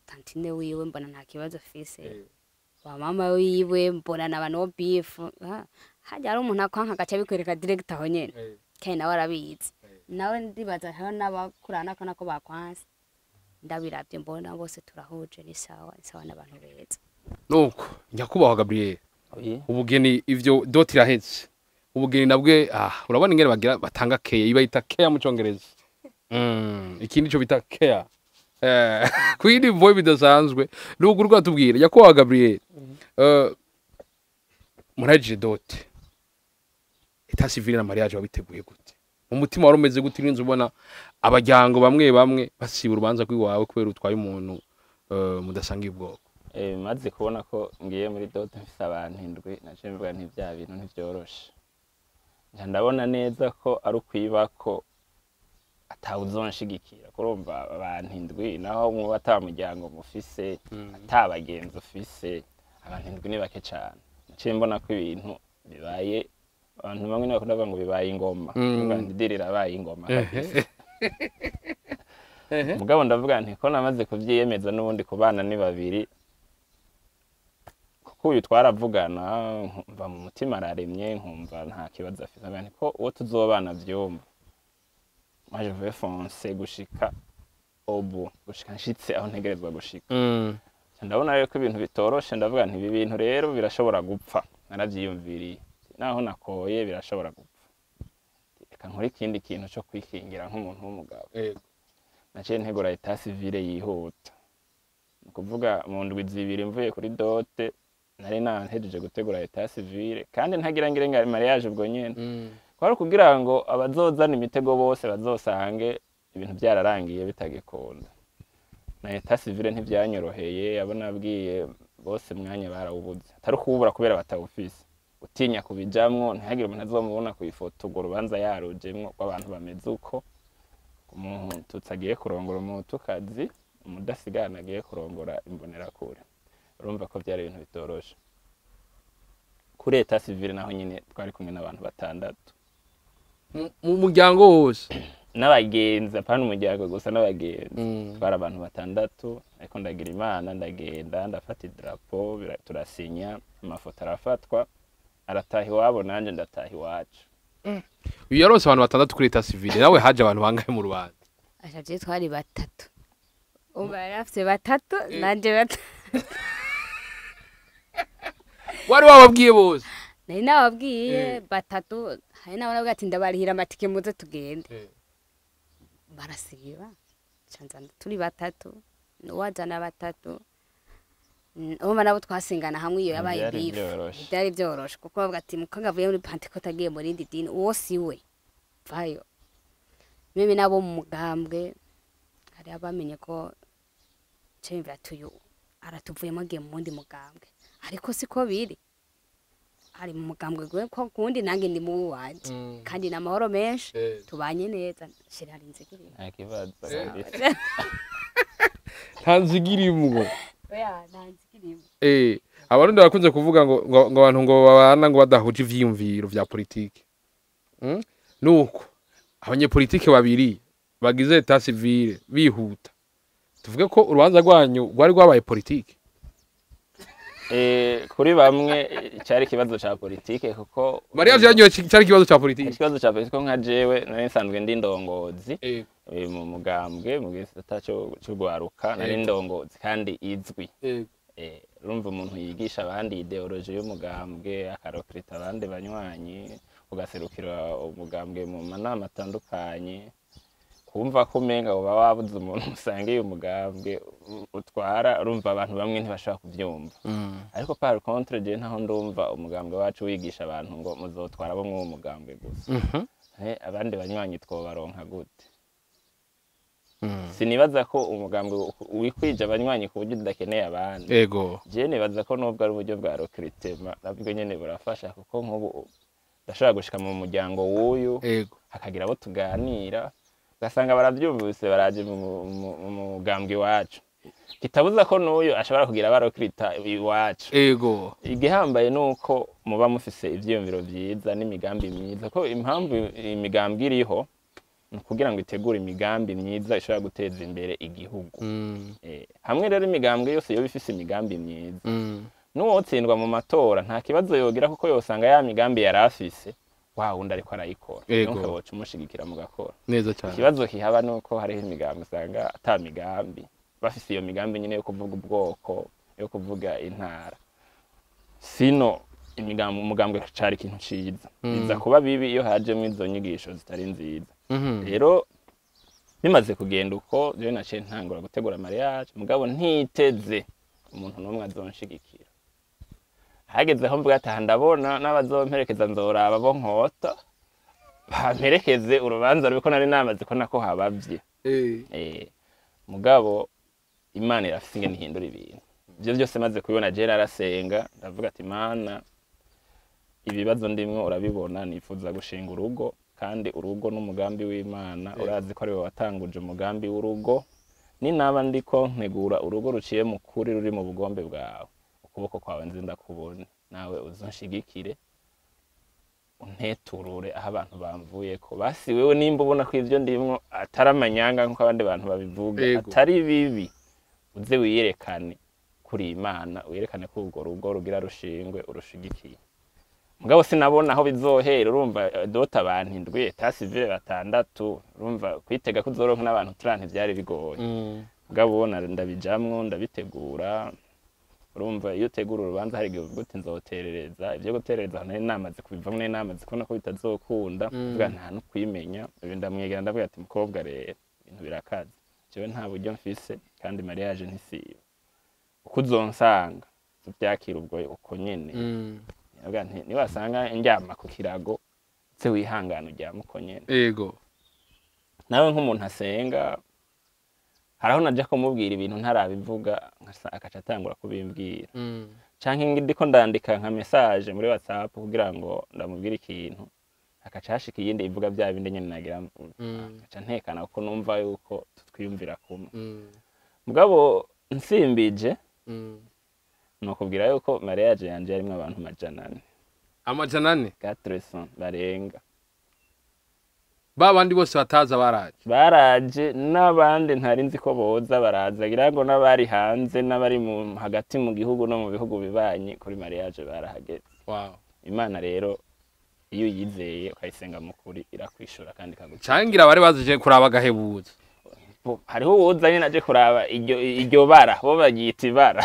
Tantine wiwe mbona nta kibazo afise. Ba mama wiwe mbona na no beef. Hajya hari umuntu akwanka agaca bikwereka direct aho nyene, kandi nawe arabizi. Nawe ndibaza hariho n'abakurana ko nako bakwanse. Ndabiravye mbona bose turahuje, ni sawa, ni sawa n'abantu beza. Nuko nyakubahwa Gabriel, Oui. ubugeni ivyo dot iraheze, ubugeni nabwe, urabona ingene bagira batanga care, iba yita care mu Congereza, ikindi cyo bita care, kuyindi voice bidasanzwe. Nuko uriko atubwira nyakubahwa Gabriel, murahejeje dot, état civil na mariage wabiteguye gute? Mu mutima wari umeze gute urinze ubona abajyango bamwe bamwe basiba urubanza rw'iwawe kubera utwaye umuntu mudasangiye ubwoko? Maze kubona ko ngiye muri dot mfise abantu 7, naciye mvuga nti bya bintu ntivyoroshe. Nca ndabona neza ko ari ukwiba ko atawuzonshigikira, kurumva abantu 7, naho mwoba ata muryango mufise, ata bagenzi ufise, abantu 7 ni bake cane. Naciye mbona ko ibintu bibaye, abantu bamwe bakunda kuvuga ngo bibaye ingoma. Mvuga nti diri irabaye ingoma kabisa. Mugabo ndavuga nti ko namaze kuvyiyemeza n'ubundi kubana ni babiri, kuko uyu twaravugana nkumva mu mutima araremye, nkumva nta kibazo afise. Ndavuga nti ko uwo tuzobana vyumva, moi je vais foncer gushika obu, gushika nshitse aho ntegerezwa gushika. Ndabona rero ko ibintu bitoroshe, ndavuga nti ibi bintu rero birashobora gupfa. Naravyiyumviriye, naho nakoye birashobora gupfa, reka nkore ikindi kintu co kwikingira nk'umuntu w'umugabo. Naciye ntegura état civil yihuta, ni ukuvuga mu ndwi 2 mvuye kuri dot nari nahejeje gutegura état civil, kandi ntagira ngire nga mariage ubwo nyene. Kwari ukugira ngo abazozana imitego bose bazosange ibintu byararangiye bitagikunda. Na état civil ntivyanyoroheye, abo nabwiye bose mwanya barawubuze, atari kuwubura kubera batawufise, utinya kubijamwo ntihagire umuntu azomubona ku ifoto urwo rubanza yarujemwo rw'abantu bameze uko, umututsi agiye kurongora umuhutukazi, umudasigana agiye kurongora imbonerakure. Urumva ko byari ibintu bitoroshe. Kuri état civil naho nyine twari kumwe n'abantu 6. Mu muryango wose? N'abagenzi, apana umuryango gusa, n'abagenzi. Twari abantu 6, ariko ndagira Imana ndagenda ndafata idarapo, turasinya, amafoto arafatwa, arataha iwabo nanjye ndataha iwacu. Uyu yaronse abantu 6 kuri état civil, nawe haje abantu bangahe mu rubanza? Ashaje twari 3, ubu yari afise 3 nanje 3. Wari wababwiye bose? Nari nababwiye 3, hari n'abo nabwiye ati ndabarihira amatike muze tugende. Barasiba, canzana turi 3, n'uwazana 3. Urumva nabo twasengana hamwe, iyo yabaye Ntivyari beef. vyoroshe. Byari byoroshe kuko bavuga ati mukanga avuye muri Pentecôte agiye mu rindi dini, uwo si we, vayo. Meme nabo mu mugambwe hari abamenye ko cemvira ati uyu aratuvuyemo agiye mu wundi mugambwe, ariko siko biri, ari mu mugambwe gwe ko kundi, nange ndi mu wanje, kandi ni amahoro menshi, tubanye neza. Shira hari inzigiri. Nta kibazo kabisa. Nta nzigirimwo? Oya, nta nzigirimo. Abarundi barakunze kuvuga ngo abantu ngo babana ngo badahuje ivyiyumviro vya politike. Nuko abanyepolitike babiri bagize état civil bihuta, tuvuge ko urubanza rwanyu rwari rwabaye politike? Kuri bamwe cyari ikibazo ca politike kuko Mariage yanyu cyari ikibazo ca politike? Ikibazo ca politike nka jewe nari nsanzwe ndi ndongozi mu mugambwe mu gisata c'urwaruka, nari ndongozi kandi izwi. Urumva umuntu yigisha abandi idéologie y'umugambwe, akarecruta abandi banywanyi, ugaserukira umugambwe mu manama atandukanye, kumva ko umenga uba wabuze umuntu usangiye umugambwe utwara, urumva abantu bamwe ntibashobora kuvyumva. Ariko par contre je ntaho ndumva umugambwe wacu wigisha abantu ngo muzotwara bo mw'uwo mugambwe gusa. Abandi banywanyi twobaronka gute? Sinibaza ko umugambwe wikwije abanywanyi ku buryo udakeneye abandi. Je nibaza ko nubwo ari uburyo bwa recrutement, nabwo nyene burafasha, kuko nk'ubu ndashobora gushika mu muryango w'uyu, hakagira abo tuganira ugasanga baravyumvise, baraje mu mugambwe iwacu, kitabuza ko n'uyu ashobora kugira abarecruta iwacu. Igihambaye ni uko muba mufise ivyiyumviro vyiza n'imigambi myiza, ko impamvu imigambwe iriho. Ni ukugira ngo itegure imigambi myiza ishobora guteza imbere igihugu. Hamwe rero imigambwe yose yoba ifise imigambi myiza, n'uwotsindwa mu matora nta kibazo yogira, kuko yosanga ya migambi yari afise wa wundi ariko arayikora. Donc woca umushigikira mugakora. Neza cyane. Ikibazo kihaba nuko hariho imigambi usanga ata migambi bafise, iyo migambi nyine yo kuvuga ubwoko, yo kuvuga intara. Sino imigambi, umugambwe cari ikintu ciza. Biza kuba bibi iyo hajemwo izo nyigisho zitari nziza. Rero bimaze kugenda uko, jewe naciye ntangura gutegura mariage, mugabo ntiteze umuntu n'umwe azonshigikira. Hageze aho mvuga ati aha ndabona n'abazomperekeza, nzoraba bo nkota bamperekeze urubanza rubiko nari namaze ko nako habavye. Mugabo Imana irafise ingene ihindura ibintu. Ivyo byose maze kubibona, jewe narasenga, ndavuga ati: "Mana, ibibazo ndimwo urabibona, nifuza gushinga urugo, kandi urugo n'umugambi w'Imana. Urazi ko ariwe watanguje umugambi w'urugo. Ninaba ndiko ntegura urugo ruciye mu kuri, ruri mu bugombe bwawe, ukuboko kwawe nzi ndakubone, nawe uzonshigikire, unteturure aho abantu bamvuyeko. Basi wewe nimba ubona ko ivyo ndimwo atari amanyanga nk'uko abandi bantu babivuga, atari bibi, uze wiyerekane kuri Imana, wiyerekane ko urwo rugo rugira rushingwe urushigikiye." Mugabo sinabona aho bizohera. Urumva, dot abantu 7, état civil batandatu, urumva kwitega ko uzoronka n'abantu 30 vyari bigoye. Mugabo ndabijamwo, ndabitegura. Urumva, iyo utegura urubanza hari igihe uvuga uti nzoterereza. Ibyo guterereza nari namaze kubivamwo, nari namaze kubona ko bitazokunda. Mvuga nta no kwimenya ibi, ndamwegera, ndavuga ati: "Mukobwa, rero ibintu birakaze, jewe nta buryo mfise, kandi mariage ntisiba. Uko uzonsanga uvyakira ubwo uko nyene." Ndavuga nti: "Niwasanga ndyama ku kirago, uze wihangane uryame uko nyene." Nawe nk'umuntu asenga, haraho naja kumubwira ibintu ntarabivuga, akaca atangura kubimbwira, canke ndiko ndandika nka message muri WhatsApp kugira ngo ndamubwire ikintu, hakaca hashika iyindi ivuga bya bindi nyene nagira mvuge, akaca ntekana, kuko numva yuko tutwiyumvira kumwe. Mugabo nsimbije, nokubwira yuko mariage yanje yarimwo abantu 400. 400? 400 barenga. Ba bandi bose bataza baraje? Baraje, n'abandi ntari nzi ko boza baraza. Ngira ngo n'abari hanze, n'abari mu hagati mu gihugu no mu bihugu bibanyi, kuri mariage barahageze. Imana rero iyo uyizeye, ukayisenga mu kuri, irakwishura kandi ikaguca. Cangira bari bazije kuraba agahebuzo. Hariho uwoza nyene aje kuraba iryo bara, bo baryita ibara.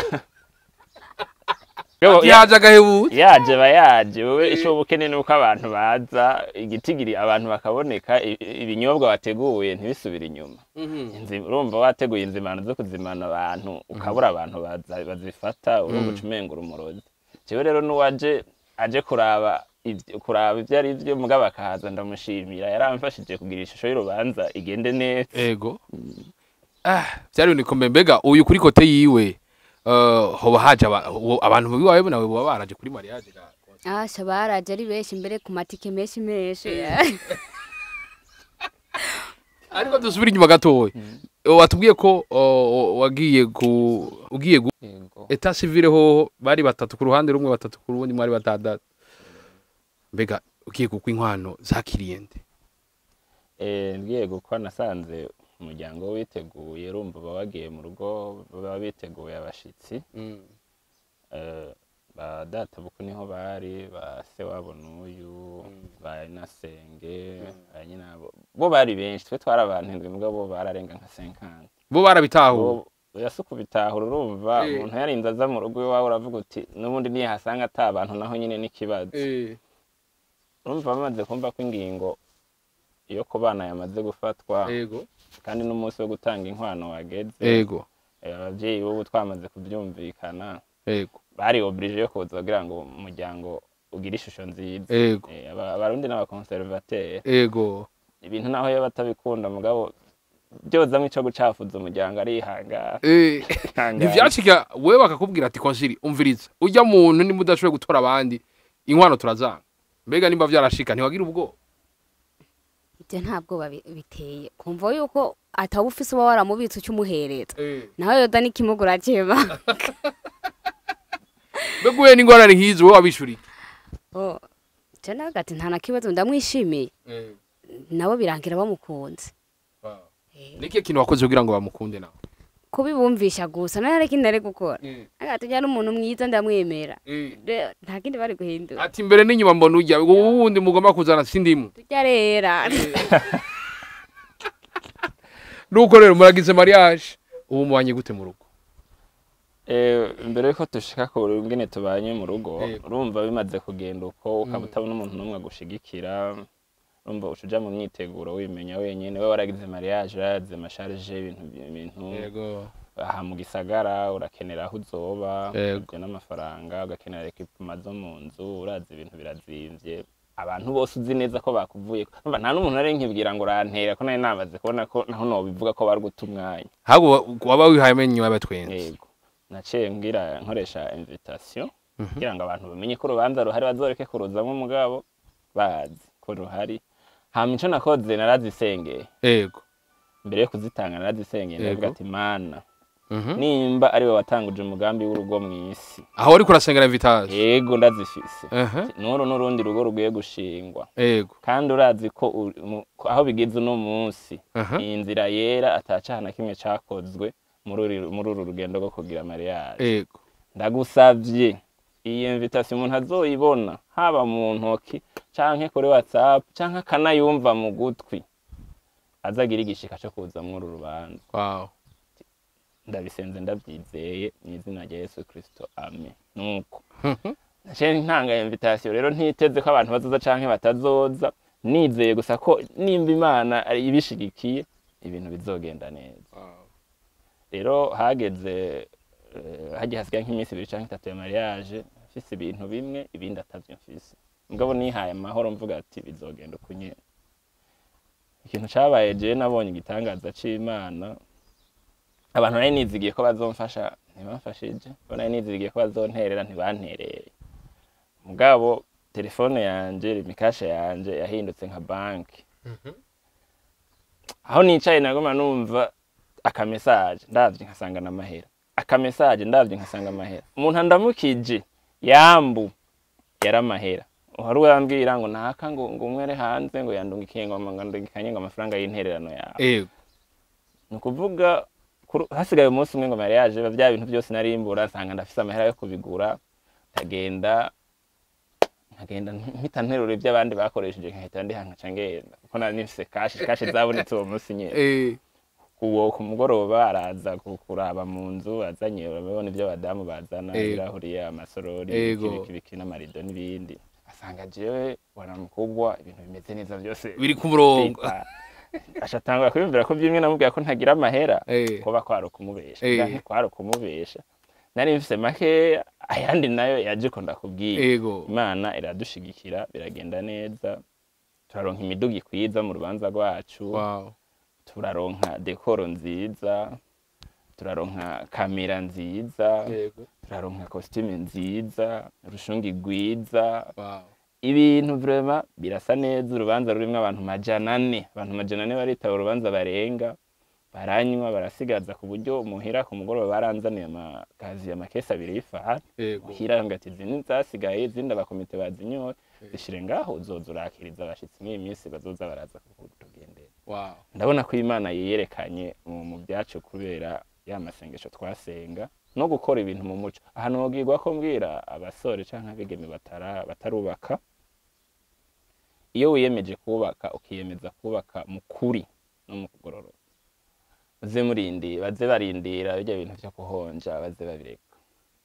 Yaje agahebuzo. Yaje ba yaje. Wewe ico ubukene nuko abantu baza igitigiri, abantu bakaboneka, ibinyobwa wateguye ntibisubire inyuma. Urumva, wateguye inzimano zo kuzimana abantu, ukabura abantu bazifata, urumva uca umengura umurozi. Jewe rero n'uwaje aje kuraba kuraba ivyo ari vyo, mugabo akahaza, ndamushimira, yaramfashije kugira ishusho y'urubanza igende neza. Ego, ah, byari ibintu bikomeye. Mbega uyu kuri côté yiwe, hoba haje abantu biwawe nawe boba baraje kuri mariage ga? Asha, baraje ari benshi, mbere ku matike menshi menshi. Ariko dusubire inyuma gatoya. Watubwiye ko wagiye ku ugiye gu Yego. État civil hoho bari batatu ku ruhande rumwe, batatu ku rundi, mwari batandatu. Mbega ugiye gukwa, inkwano zakiriye nde? Ngiye gukwa nasanze umuryango witeguye. Urumva, baba bagiye mu rugo baba biteguye abashitsi. Ba data bukwe niho bari, ba se wabo n'uyu, ba nasenge, ba nyinabo, bo bari benshi. Twe twari abantu 7, mugabo bo bararenga nka 50. Bo barabitahuye? Yasuka ubitahura. Urumva, umuntu yarinze aza mu rugo iwawe, uravuga uti n'ubundi niyahasanga ata abantu naho nyine n'ikibazo. Urumva, bamaze kumva ko ingingo iyo kubana yamaze gufatwa, kandi n'umunsi wo gutanga inkwano wageze, abavyeyi b'ubu twamaze kuvyumvikana, bari obligé yo kuza kugira ngo umuryango ugire ishusho nziza. Abarundi n'aba conservateurs. Ibintu naho iyo batabikunda, mugabo byozamwo ico gucafuza umuryango, arihangana. Ihangana. Ntivyashika wewe bakakubwira ati: "Konsili, umviriza, ujya muntu nimba udashoboye gutora abandi, inkwano turazanga"? Mbega nimba vyarashika, ntiwagira ubwoba? Ibyo ntabwo biteye kumva yuko ataba ufise, uba waramubitse uca umuhereza, nawe yoda n'ikimugura keba. Mbega uhuye n'ingorane nk'izo, wowe wabishuriye? Oh, je nawe ati nta na kibazo, ndamwishimiye. Nabo birangira bamukunze. Niki kintu wakoze kugira ngo bamukunde nawe? Kubibumvisha gusa, nayo hari ikindi nari gukora. Tujya n'umuntu mwiza ndamwemera, nta kindi bari guhindura. Ati imbere n'inyuma mbona ujya ubundi mugomba kuzana sindimu tujya rera. Nuko rero muragize mariage, ubu mubanye gute mu rugo? Mbere yuko dushika ku ngene tubanye mu rugo, urumva bimaze kugenda uko, ukaba utabona umuntu n'umwe agushigikira, urumva uca uja mu myiteguro wimenya wenyene. We waragize mariage, waragize ama charges, ibintu aha mu gisagara, urakenera aho uzoba, ivyo n'amafaranga, ugakenera équipement zo mu nzu, urazi ibintu birazimvye. Abantu bose uzi neza ko bakuvuye, urumva nta n'umuntu nari nkibwira ngo urantera, ko nari namaze kubona ko naho nobivuga ko bari guta umwanya. Ahubwo waba wihaye amenyo y'abatwenzi. Yego, naciye ngira nkoresha invitation kugira ngo abantu bamenye ko urubanza ruhari, bazoreke kuruzamwo, mugabo bazi ko ruhari. Hama ico nakoze, narazisengeye. Mbere yo kuzitanga narazisengeye, ndavuga ati: "Mana, nimba ari we watanguje umugambi w'urugo mw'isi." Aho wariko urasengera invitation? Yego, ndazifise. N'uru n'urundi rugo rugiye gushingwa, kandi urazi ko aho bigeze uno munsi, iyi nzira yera atacaha na kimwe cakozwe muri uru rugendo rwo kugira mariage. Ndagusavye, iyi invitation umuntu azoyibona haba mu ntoki canke kuri WhatsApp canke akanayumva mu gutwi, azagira igishika co kuza muri uru rubanza. Ndabisenze ndabyizeye mu izina rya Yesu Kristo, amen. Nuko naciye ntanga invitation rero, ntiteze ko abantu bazoza canke batazoza, nizeye gusa ko nimba Imana ari ibishigikiye ibintu bizogenda neza. Rero hageze hagiye hasigaye nk'iminsi 2 canke 3 ya mariage, mfise ibintu bimwe, ibindi atavyo mfise, mugabo nihaye amahoro mvuga ati bizogenda uko nyene. Ikintu cabaye, jewe nabonye igitangaza c'Imana. Abantu nari nizigiye ko bazomfasha ntibamfashije, abo nari nizigiye ko bazonterera ntibantereye, mugabo telefone yanje, Lumicash yanje yahindutse nka banki. Aho nicaye nagoma numva aka message, ndavye nkasanga n'amahera, aka message ndavye nkasanga amahera. Umuntu andamukije yambu yaramahera. Uhari urambwira ngo naka ngo umwe ari hanze ngo yandungikiye ngo ndungikanye ngo amafaranga y'intererano yawe. Ni ukuvuga hasigaye umunsi umwe ngo mariage, bya bintu byose narimbura nsanga ndafise amahera yo kubigura, ndagenda nkagenda mpita nterura ibyo abandi bakoresheje, nkahita ndiha, nkaca ngenda, kuko nari nifise cash. Cash zabonetse uwo munsi nyene. Uwo ku mugoroba araza kuraba mu nzu, azanye, urabona ibyo abadamu bazana, ibirahuri, amasorori, ibiki ibiki n'amarido n'ibindi, asanga jewe bwana mukubwa ibintu bimeze neza byose Biri ku murongo. Aca atangura kwiyumvira ko byimwe namubwira ko ntagira amahera kuba kwari ukumubesha. Ntikwari ukumubesha, nari mfise makeya, ayandi nayo yaje ko ndakubwiye. Imana iradushigikira, biragenda neza, turaronka imiduga ikwiza mu rubanza rwacu, turaronka décor nziza, turaronka kamera nziza, turaronka costume nziza, urushungi rwiza. Ibintu vraiment birasa neza. Urubanza rurimwo abantu 400, abantu 400 baritaba urubanza barenga, baranywa barasigaza, ku buryo muhira ku mugoroba baranzaniye amakazi, amakesi abiri y'ifanta. Muhira ngo ati izi zasigaye, izindi abakomite bazinyoye, zishire ngaho, uzoza urakiriza abashitsi mw'iyi minsi bazoza baraza kutugendera. Ndabona ko Imana yiyerekanye mu byacu kubera ya masengesho twasenga no gukora ibintu mu muco. Ahantu wogirwa ko mbwira abasore canke abigeme batarubaka: iyo wiyemeje kubaka, ukiyemeza kubaka mu kuri no mu kugororoka, uze murindira, baze barindira bijya bintu vyo kuhonja, baze babireka.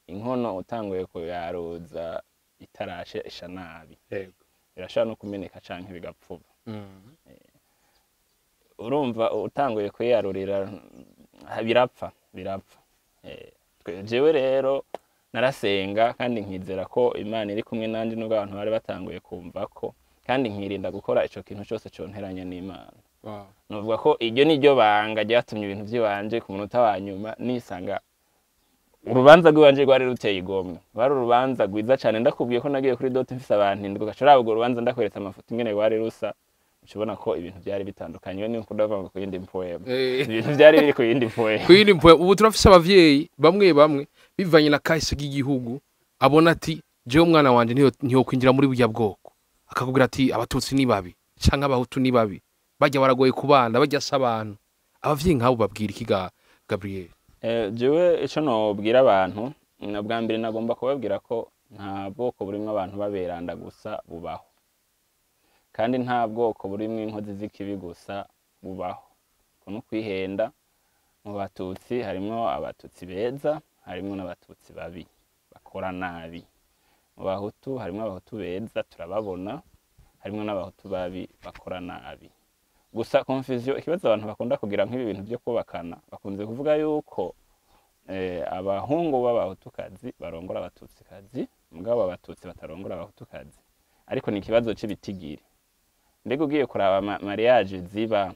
Inkono utanguye kuyaruza itarashe isha nabi, birashobora no kumeneka canke bigapfuba. Urumva utanguye kuyarurira birapfa, birapfa. Jewe rero narasenga kandi nkizera ko Imana iri kumwe nanje, nubwo abantu bari batanguye kumva ko, kandi nkirinda gukora ico kintu cose conteranya n'Imana. Novuga ko iryo ni ryo banga ryatumye ibintu vy'iwanje ku munota wa nyuma nisanga urubanza rw'iwanje rwari ruteye igomwe, rwari urubanza rwiza cane. Ndakubwiye ko nagiye kuri dot mfise abantu 7, ugaca uraba urwo rubanza, ndakweretse amafoto ingene rwari rusa, uca ubona ko ibintu vyari bitandukanye. Ni ukudavuga ngo ku yindi mpwemu, ibintu vyari biri ku yindi mpwemu. Kwindi mpwe ubu turafise abavyeyi bamwe bamwe, bivanye na kahise k'igihugu, abona ati jewe umwana wanje ntiyo kwinjira muri burya bwoko, akakubwira ati abatutsi ni babi. Canke abahutu ni babi, bajya baragoye kubana, bajya se abantu. Abavyeyi nk'abo babwira iki ga Gabriel? Jewe ico nobwira abantu, na bwa mbere nagomba kubabwira ko nta bwoko burimwo abantu baberanda gusa bubaho, kandi nta bwoko burimwo inkozi z'ikibi gusa bubaho. Uko ni ukwihenda. Mu batutsi harimwo abatutsi beza, harimwo n'abatutsi babi bakora nabi. Mu bahutu harimwo abahutu beza turababona, harimwo n'abahutu babi bakora nabi. Gusa confusion, ikibazo abantu bakunda kugira nk'ibi bintu byo kubakana, bakunze kuvuga yuko abahungu b'abahutukazi barongora abatutsikazi, mugabo abatutsi batarongora abahutukazi. Ariko ni ikibazo c'ibitigiri. Mbega ugiye kuraba mariage ziba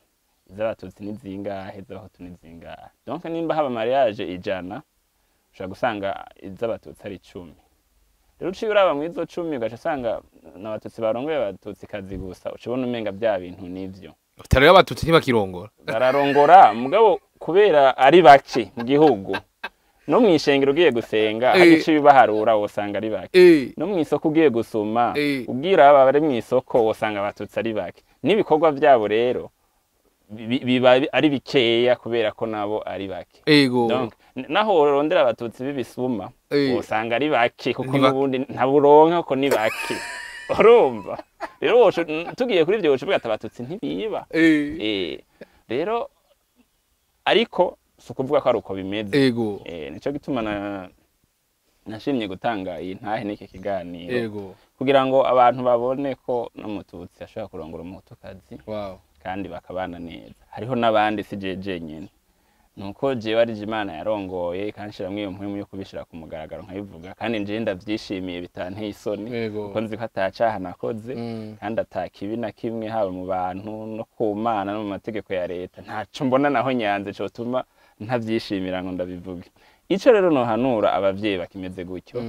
iz'abatutsi ni zingahe, iz'abahutu ni zingahe? Donc nimba haba mariage 100, ushobora gusanga iz'abatutsi ari 10. Rero uciye uraba mw'izo 10 ugaca usanga n'abatutsi barongoye abatutsikazi gusa, uca ubona umenga bya bintu nivyo. Rero abatutsi ntibakirongora. Bararongora, mugabo kubera ari bake mu gihugu, no mw'ishengero ugiye gusenga hari ico bibaharura wosanga ari bake, no mw'isoko ugiye gusuma ubwira aba bari mw'isoko wosanga abatutsi ari bake. N'ibikorwa vyabo rero biba ari bikeya kubera ko nabo ari bake. Donc naho urondera abatutsi b'ibisuma wosanga ari bake, kuko n'ubundi ntaburonka ko ni bake. Urumva rero tugiye kuri ivyo woca abatutsi ntibiba. Rero ariko si ukuvuga ko ari uko bimeze. Nico gituma nashimye gutanga iyi ntahe n'iki kiganiro, kugira ngo abantu babone ko n'umututsi ashobora kurongora umuhutukazi, kandi bakabana neza. Hariho n'abandi si jeje nyene, nuko jewe ari Imana yarongoye ikanshiramwo iyo mpwemu yo kubishira ku mugaragaro nkabivuga, kandi nje ndavyishimiye bitanteye isoni, kuko nzi ko atacaha nakoze, kandi atakibi na kimwe haba mu bantu no ku Mana no mu mategeko ya leta, ntaco mbona naho nyanze cotuma ntavyishimira ngo ndabivuge. Ico rero nohanura abavyeyi bakimeze gutyo,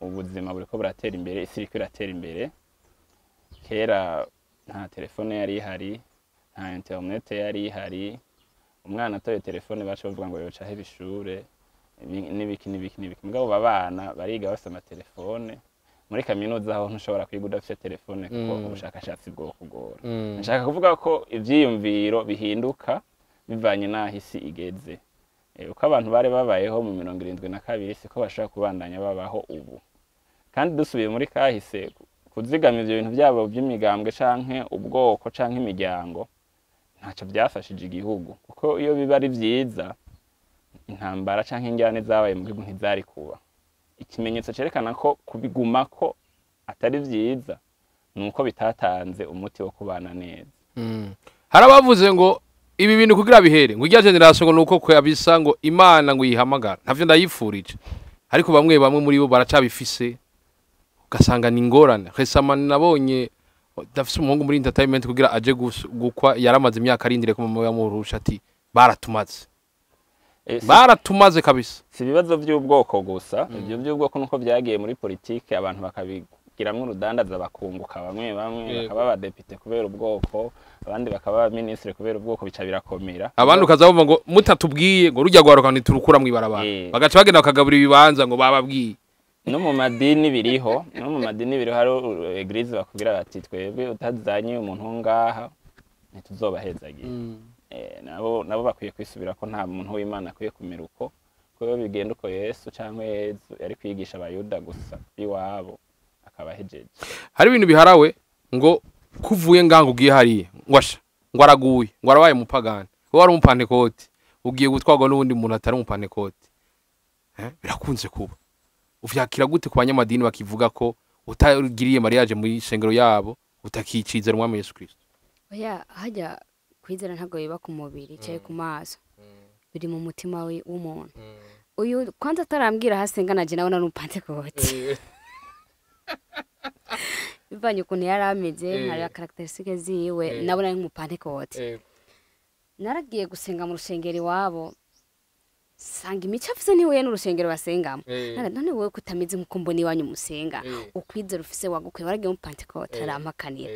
ubuzima buriko buratera imbere, isi iriko iratera imbere. Kera nta telefone yari ihari, nta internet yari ihari. Umwana atoye telefone baca bavuga ngo yoca aheba ishure, n'ibiki n'ibiki n'ibiki. Mugabo babana bariga bafise amatelefone. Muri kaminuza aho ntushobora kwiga udafise telefone, kuko ubushakashatsi bwo kugora. Nshaka kuvuga ko ivyiyumviro bihinduka bivanye n'aho isi igeze. Uko abantu bari babayeho mu 72 siko bashobora kubandanya babaho ubu. Kandi dusubiye muri kahise, kuzigama ivyo bintu byabo by'imigambwe canke ubwoko canke imiryango ntacyo byafashije igihugu, kuko iyo biba ari vyiza intambara canke injyane zabaye mu gihugu ntizari kuba. Ikimenyetso cerekana ko kubiguma ko atari vyiza nuko bitatanze umuti wo kubana neza. Hari abavuze ngo ibi bintu kugira bihere ngo irya generation ngo nuko kwabisa ngo Imana ngo yihamagara, ntavyo ndayifurije, ariko bamwe bamwe muri bo baracabifise, ugasanga ni ingorane. Resama nabonye dafise umuhungu muri entertainment kugira aje gukwa, yaramaze imyaka arindire ko mama yamurusha ati baratumaze. Baratumaze kabisa. Si ibibazo by'ubwoko gusa, ibyo by'ubwoko nuko byagiye muri politike abantu bakabigiramwo urudandaza, bakunguka bamwe bamwe bakaba abadepite kubera ubwoko, abandi bakaba abaminisitiri kubera ubwoko, bica birakomera. Abandi ukaza bumva ngo mutatubwiye ngo rujya gwaruka ntiturukura mw'ibarabara, bagaca bagenda bakagabura ibibanza ngo bababwiye. No mu madini biriho, no mu madini biriho, hari eglise bakubwira bati twebwe utazanye umuntu ngaha ntituzobahezagira. Nabo bakwiye kwisubira ko nta muntu w'Imana akwiye kumera uko, kuko bigenda uko Yesu canke Yezu yari kwigisha abayuda gusa iwabo akabahejeje. Hari ibintu biharawe ngo kuvuye ngango ugiye hariye ngo asha ngo araguye ngo arabaye umupagani, wowe wari umupantekoti ugiye gutwarwa n'uwundi muntu atari umupantekoti. Birakunze kuba. Uvyakira gute ku banyamadini bakivuga ko utagiriye mariage muri shengero yabo utakicizera umwami Yesu Kristo? Oya, hajya kwizera ntabwo biba ku mubiri cyangwa ku maso, biri mu mutima w'umuntu. Uyu kwanza atarambwira hasenga naje nabona n'umupantekoti, bivanye ukuntu yari ameze, nkareba caractéristiques ziwe, nabona ari umupantekoti. Naragiye gusenga mu rushengero iwabo, sanga imico afise ntihuye n'urushengero basengamo. None wewe kutameze nkuko mbona iwanyu musenga, ukwizera ufise wagukwiye, waragiye mu Pentecote arampakanira.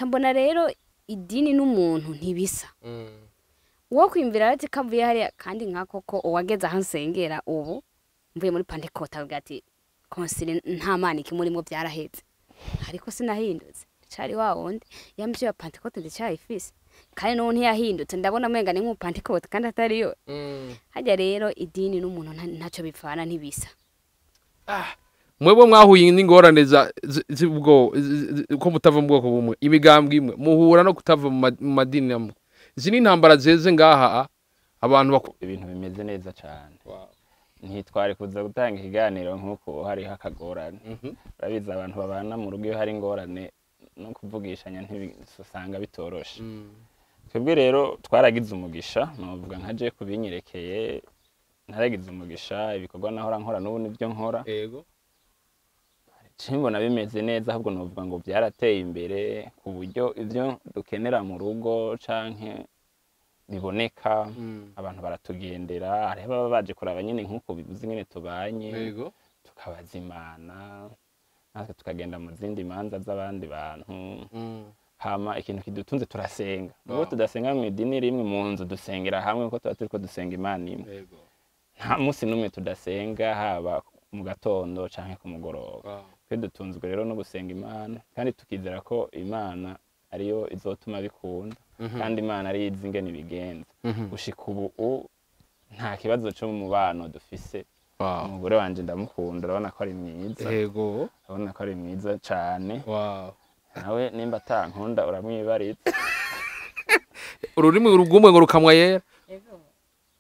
Mbona rero idini n'umuntu ntibisa. Uwo kwimvira ati kavuye hariya, kandi nka koko uwageze aho nsengera ubu mvuye muri Pentecote avuga ati konsili nta mana ikimurimo byaraheze, ariko sinahindutse. Ndacari wa wundi, ya mico ya Pentecote ndacyayifise, kandi n'ubu ntiyahindutse. Ndabona umenga ni nk'umupantekote kandi atariyo. Harya rero idini n'umuntu ntaco bipfana, ntibisa. Mwebwe mwahuye n'ingorane z'ubwo ko mutava mu bwoko bumwe, imigambwe imwe, muhura no kutava mu madini amwe. Izi ni intambara zeze ngaha abantu Ibintu bimeze neza cane. Ntitwari kuza gutanga ikiganiro nk'uko hariho akagorane. Urabizi, abantu babana mu rugo, iyo hari ingorane no kuvugishanya ntibisanga bitoroshe. Twebwe rero twaragize umugisha, novuga nka je kubinyerekeye naragize umugisha. Ibikorwa nahora nkora n'ubu nibyo nkora. Mbona bimeze neza, ahubwo novuga ngo byarateye imbere ku buryo ibyo dukenera mu rugo canke biboneka. Abantu baratugendera, hariho baba baje kuraba nyine nk'uko bivuze ingene tubanye, tukabazimana, natwe tukagenda mu zindi manza z'abandi bantu. Hama ikintu kidutunze, turasenga. Nubwo tudasenga mu idini rimwe, mu nzu dusengera hamwe, kuko tuba turiko dusenga Imana imwe. Nta munsi n'umwe tudasenga, haba mu gatondo canke ku mugoroba. Twe dutunzwe rero no gusenga Imana, kandi tukizera ko Imana ariyo izotuma bikunda, kandi Imana ariyo izi ingene ibigenza. Gushika ubu nta kibazo co mu mubano dufise. Umugore wanje ndamukunda, urabona ko ari mwiza. Urabona ko ari mwiza cane. Nawe nimba atankunda uramwibaritse. Ururimi rugumwe ngo rukamwa yera.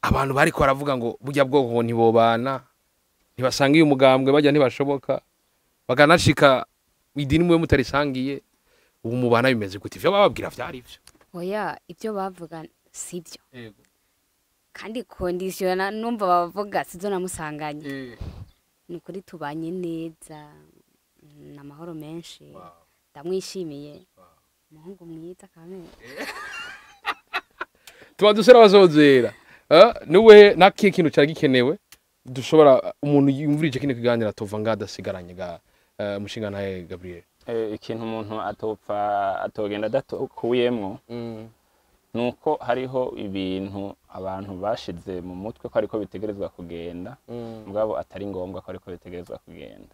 Abantu bariko baravuga ngo burya bwoko ngo ntibobana, ntibasangiye umugambwe, bajya ntibashoboka, bakanashika idini mwe mutarisangiye. Ubu mubana bimeze gute? Ivyo bababwira vyari ivyo? Oya, ibyo bavuga sibyo. Kandi condition numva bavuga sizo namusanganye. Ni ukuri tubanye neza, ni amahoro menshi. Ndamwishimiye, umuhungu mwiza kamere. Tuba dusera abazozera. Niwe nakiye kintu cyari gikenewe dushobora umuntu yumvirije kino kiganiro atova nga adasigaranye ga mushinga ntaye Gabriel? Ikintu umuntu atopfa atogenda adakuyemwo nuko hariho ibintu abantu bashize mu mutwe ko ariko bitegerezwa kugenda, mugabo atari ngombwa ko ariko bitegerezwa kugenda.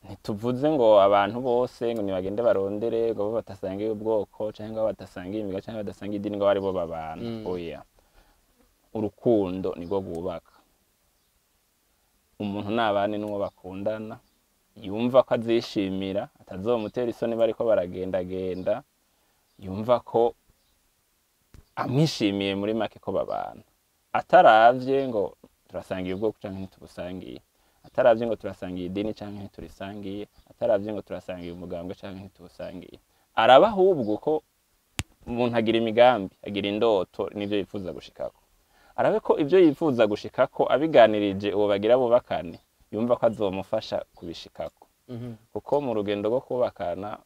Ntituvuze ngo abantu bose ngo nibagende barondere ngo bo batasangiye ubwoko canke ngo batasangiye imiga canke badasangiye idini ngo aribo babana. Oya, urukundo nirwo rwubaka. Umuntu nabane n'uwo bakundana, yumva ko azishimira, atazomutera isoni bariko baragendagenda, yumva ko amwishimiye, muri make ko babana, ataravye ngo turasangiye ubwoko canke ntitubusangiye, ataravye ngo turasangiye idini canke ntiturisangiye, ataravye ngo turasangiye umugambwe canke ntitubusangiye. Araba ahubwo ko umuntu agira imigambi, agira indoto n'ivyo yifuza gushikako, arabe ko ivyo yifuza gushikako abiganirije uwo bagira bubakane, yumva ko azomufasha kubishikako. Kuko mu rugendo rwo kubakana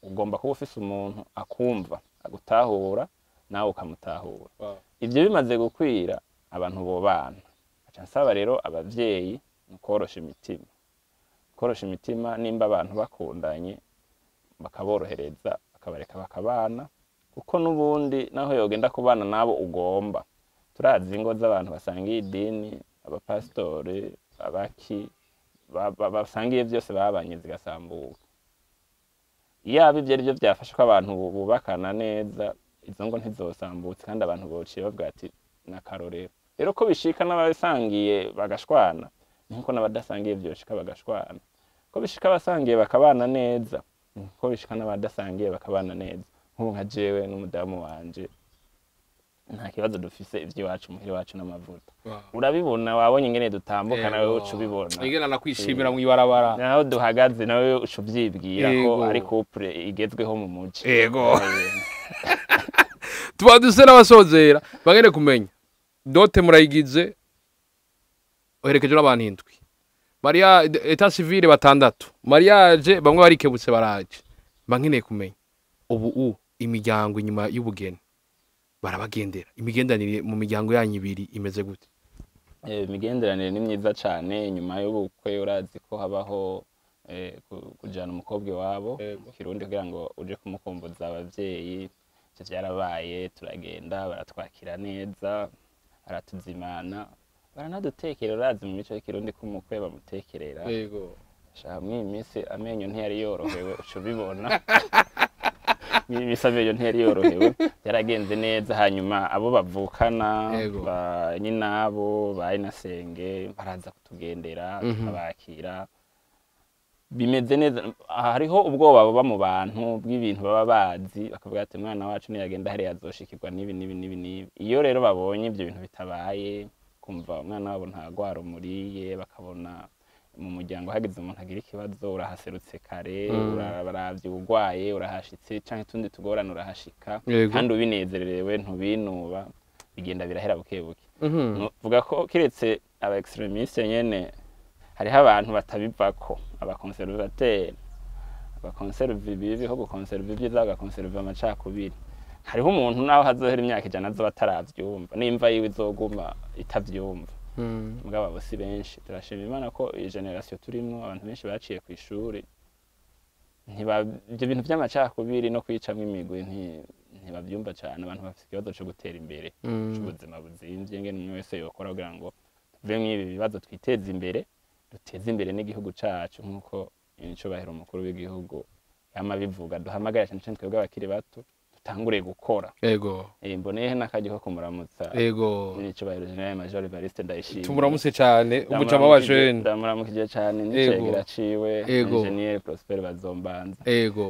ugomba kuba ufise umuntu akumva, agutahura, nawe ukamutahura. Ivyo bimaze gukwira, abantu bobana. Aca nsaba rero abavyeyi ni korosha imitima, korosha imitima. Nimba abantu bakundanye, bakaborohereza, bakabareka bakabana, kuko n'ubundi naho yogenda kubana nabo ugomba. Turazi ingo z'abantu basangiye idini, abapasitori, abaki basangiye byose, babanye zigasambuka. Iyaba ivyo arivyo vyafasha ko abantu bubakana neza, izo ngo ntizosambutse, kandi abantu bociye bavuga ati n'akarorero. Rero ko bishika n'abasangiye bagashwana, nkuko n'abadasangiye vyoshika bagashwana. Ko bishika abasangiye bakabana neza, nkuko bishika n'abadasangiye bakabana neza. Nk'ubu nka jewe n'umudamu wanje nta kibazo dufise. Ivy'iwacu, muhira iwacu n'amavuta, urabibona, wabonye ingene dutambuka, nawe uca ubibona. Ingene nakwishimira mw'ibarabara. Naho duhagaze nawe uca uvyibwira ko ari couple igezweho mu muji. Tuba duse n'abasozera. Bagende kumenya dot murayigize, uherekejwe n'abantu indwi, Maria état civil batandatu, mariage bamwe barikebutse baraje. Mba nkeneye kumenya ubu imiryango inyuma y'ubugeni barabagendera, imigenderanire mu miryango yanyu ibiri imeze gute? Imigenderanire ni myiza cane. Nyuma y'ubukwe urazi ko habaho kujana umukobwa iwabo mu Kirundi kugira ngo uje kumukumbuza abavyeyi. Ivyo vyarabaye, turagenda, baratwakira neza, baratuzimana, baranadutekera. Urazi mu mico y'ikirundi ko umukwe bamutekerera. Sha, mw'iyi minsi amenyo ntiyari yorohewe, uca ubibona. Mw'iyi minsi amenyo ntiyari yorohewe, byaragenze neza. Hanyuma abo bavukana, ba nyinabo, ba inasenge, baraza kutugendera, tukabakira, bimeze neza. Hariho ubwoba buba mu bantu bw'ibintu baba bazi, bakavuga ati umwana wacu niyagenda hariya azoshikirwa n'ibi n'ibi n'ibi n'ibi. Iyo rero babonye ibyo bintu bitabaye, kumva umwana wabo ntagwara umuriye, bakabona mu muryango hagize umuntu agira ikibazo urahaserutse kare, urabaravye urwaye urahashitse, canke utundi tugorane urahashika, kandi ubinezererewe, ntubinuba, bigenda birahera buke buke. Vuga ko kiretse aba extrémistes nyene, hariho abantu batabivako, aba conservateurs bakonserva ibibi, ho gukonserva ibyiza bagakonserva amacakubiri. Hariho umuntu naho hazohera imyaka 100 azoba ataravyumva, n'imva yiwe izoguma itavyumva. Mugabo abo si benshi. Turashima Imana ko iyi génération turimwo abantu benshi baciye ku ishuri, ntiba ibyo bintu by'amacakubiri no kwicamwo imigwi ntibavyumva cane. Abantu bafite ikibazo co gutera imbere, c'ubuzima buzimvye, ngene umwe wese yokora kugira ngo tuve mw'ibi bibazo, twiteze imbere, duteze imbere n'igihugu cacu, nk'uko icubahiro umukuru w'igihugu yama abivuga, duhamagara cane cane twebwe abakiri bato dutangure gukora. Mboneyeho n'akaryo ko kumuramutsa, n'icubahiro Général Major Evariste Ndayishimiye. Tumuramutse cyane umujama wa jeune. Ndamuramukije cane n'icegera ciwe, Ingénieur Prosper Bazombanza.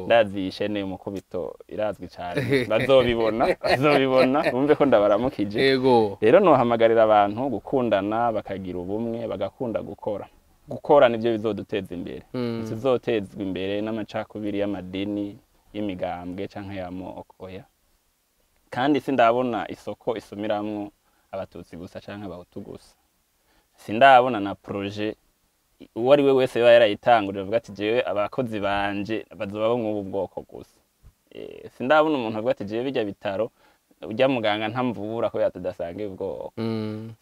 Ndazi iyi chaîne y'umukubito irazwi cane, bazobibona bumve ko ndabaramukije. Rero nohamagarira abantu gukundana, bakagira ubumwe, bagakunda gukora. Gukora nivyo bizoduteza imbere. Ntituzotezwa imbere n'amacakubiri y'amadini, y'imigambwe canke y'amoko, oya. Kandi sindabona isoko isumiramwo abatutsi gusa canke abahutu gusa. Sindabona na projet uwo ari we wese yoba yarayitangurira avuga ati jewe abakozi banje bazoba bo mw'ubu bwoko gusa. Sindabona umuntu avuga ati jewe bijya bitaro ujya muganga ntamvura kubera tudasangiye ubwoko.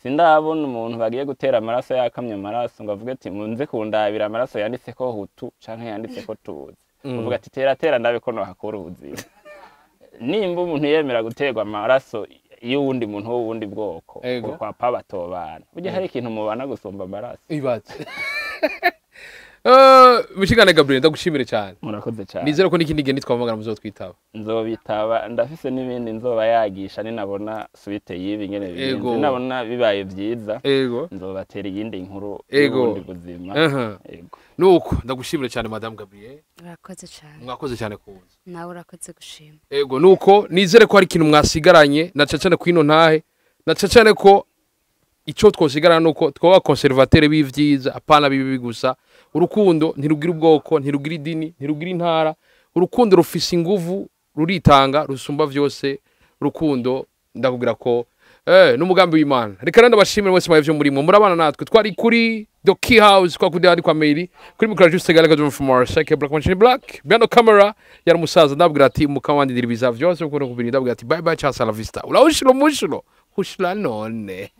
Sindabona umuntu bagiye gutera amaraso yakamye amaraso ngo avuge ati munze kundabira amaraso yanditseko hutu canke yanditseko tuzi. Uvuga ati tera tera ndabe ko nohakura ubuzima. Nimba umuntu yemera guterwa amaraso y'uwundi muntu w'uwundi bwoko, kwa pa batobana, burya hari ikintu mubana gusumba amaraso? Ibaze. Mushigane Gabriel, ndagushimire cyane. Murakoze cyane. Nizere ko n'ikindi gihe nitwamagana muzotwitaba. Nzobitaba, ndafise n'ibindi nzoba yagisha ninabona suite y'ibi ngene bigenze, ninabona bibaye vyiza, nzobatera iyindi nkuru y'ubundi buzima. Ego. Nuko ndagushimire cyane, Madame Gabriel. Urakoze cyane. Mwakoze cyane kuza. Nawe urakoze gushima. Ego, nuko nizere ko hari ikintu mwasigaranye na cane kwino ntahe, na cane ko ico twosigarana nuko twoba conservateur b'ivyiza, apana bibi gusa. Urukundo ntirugira ubwoko, ntirugira idini, ntirugira intara. Urukundo rufise inguvu, ruritanga, rusumba vyose. Urukundo ndakubwira ko n'umugambi w'Imana. Reka rero ndabashimire mwese mwavyo murimo murabana natwe. Twari kuri The Key House kwa kundi kwa Meiri, kuri micro Juste Galaga from Marseille, Black Machine Black behind the camera yari umusaza. Ndabwira ati mukawandindira ibiza vyose uko kubiri. Ndabwira ati bye bye, ciao, la vista, ulawushilo mushilo hushila none.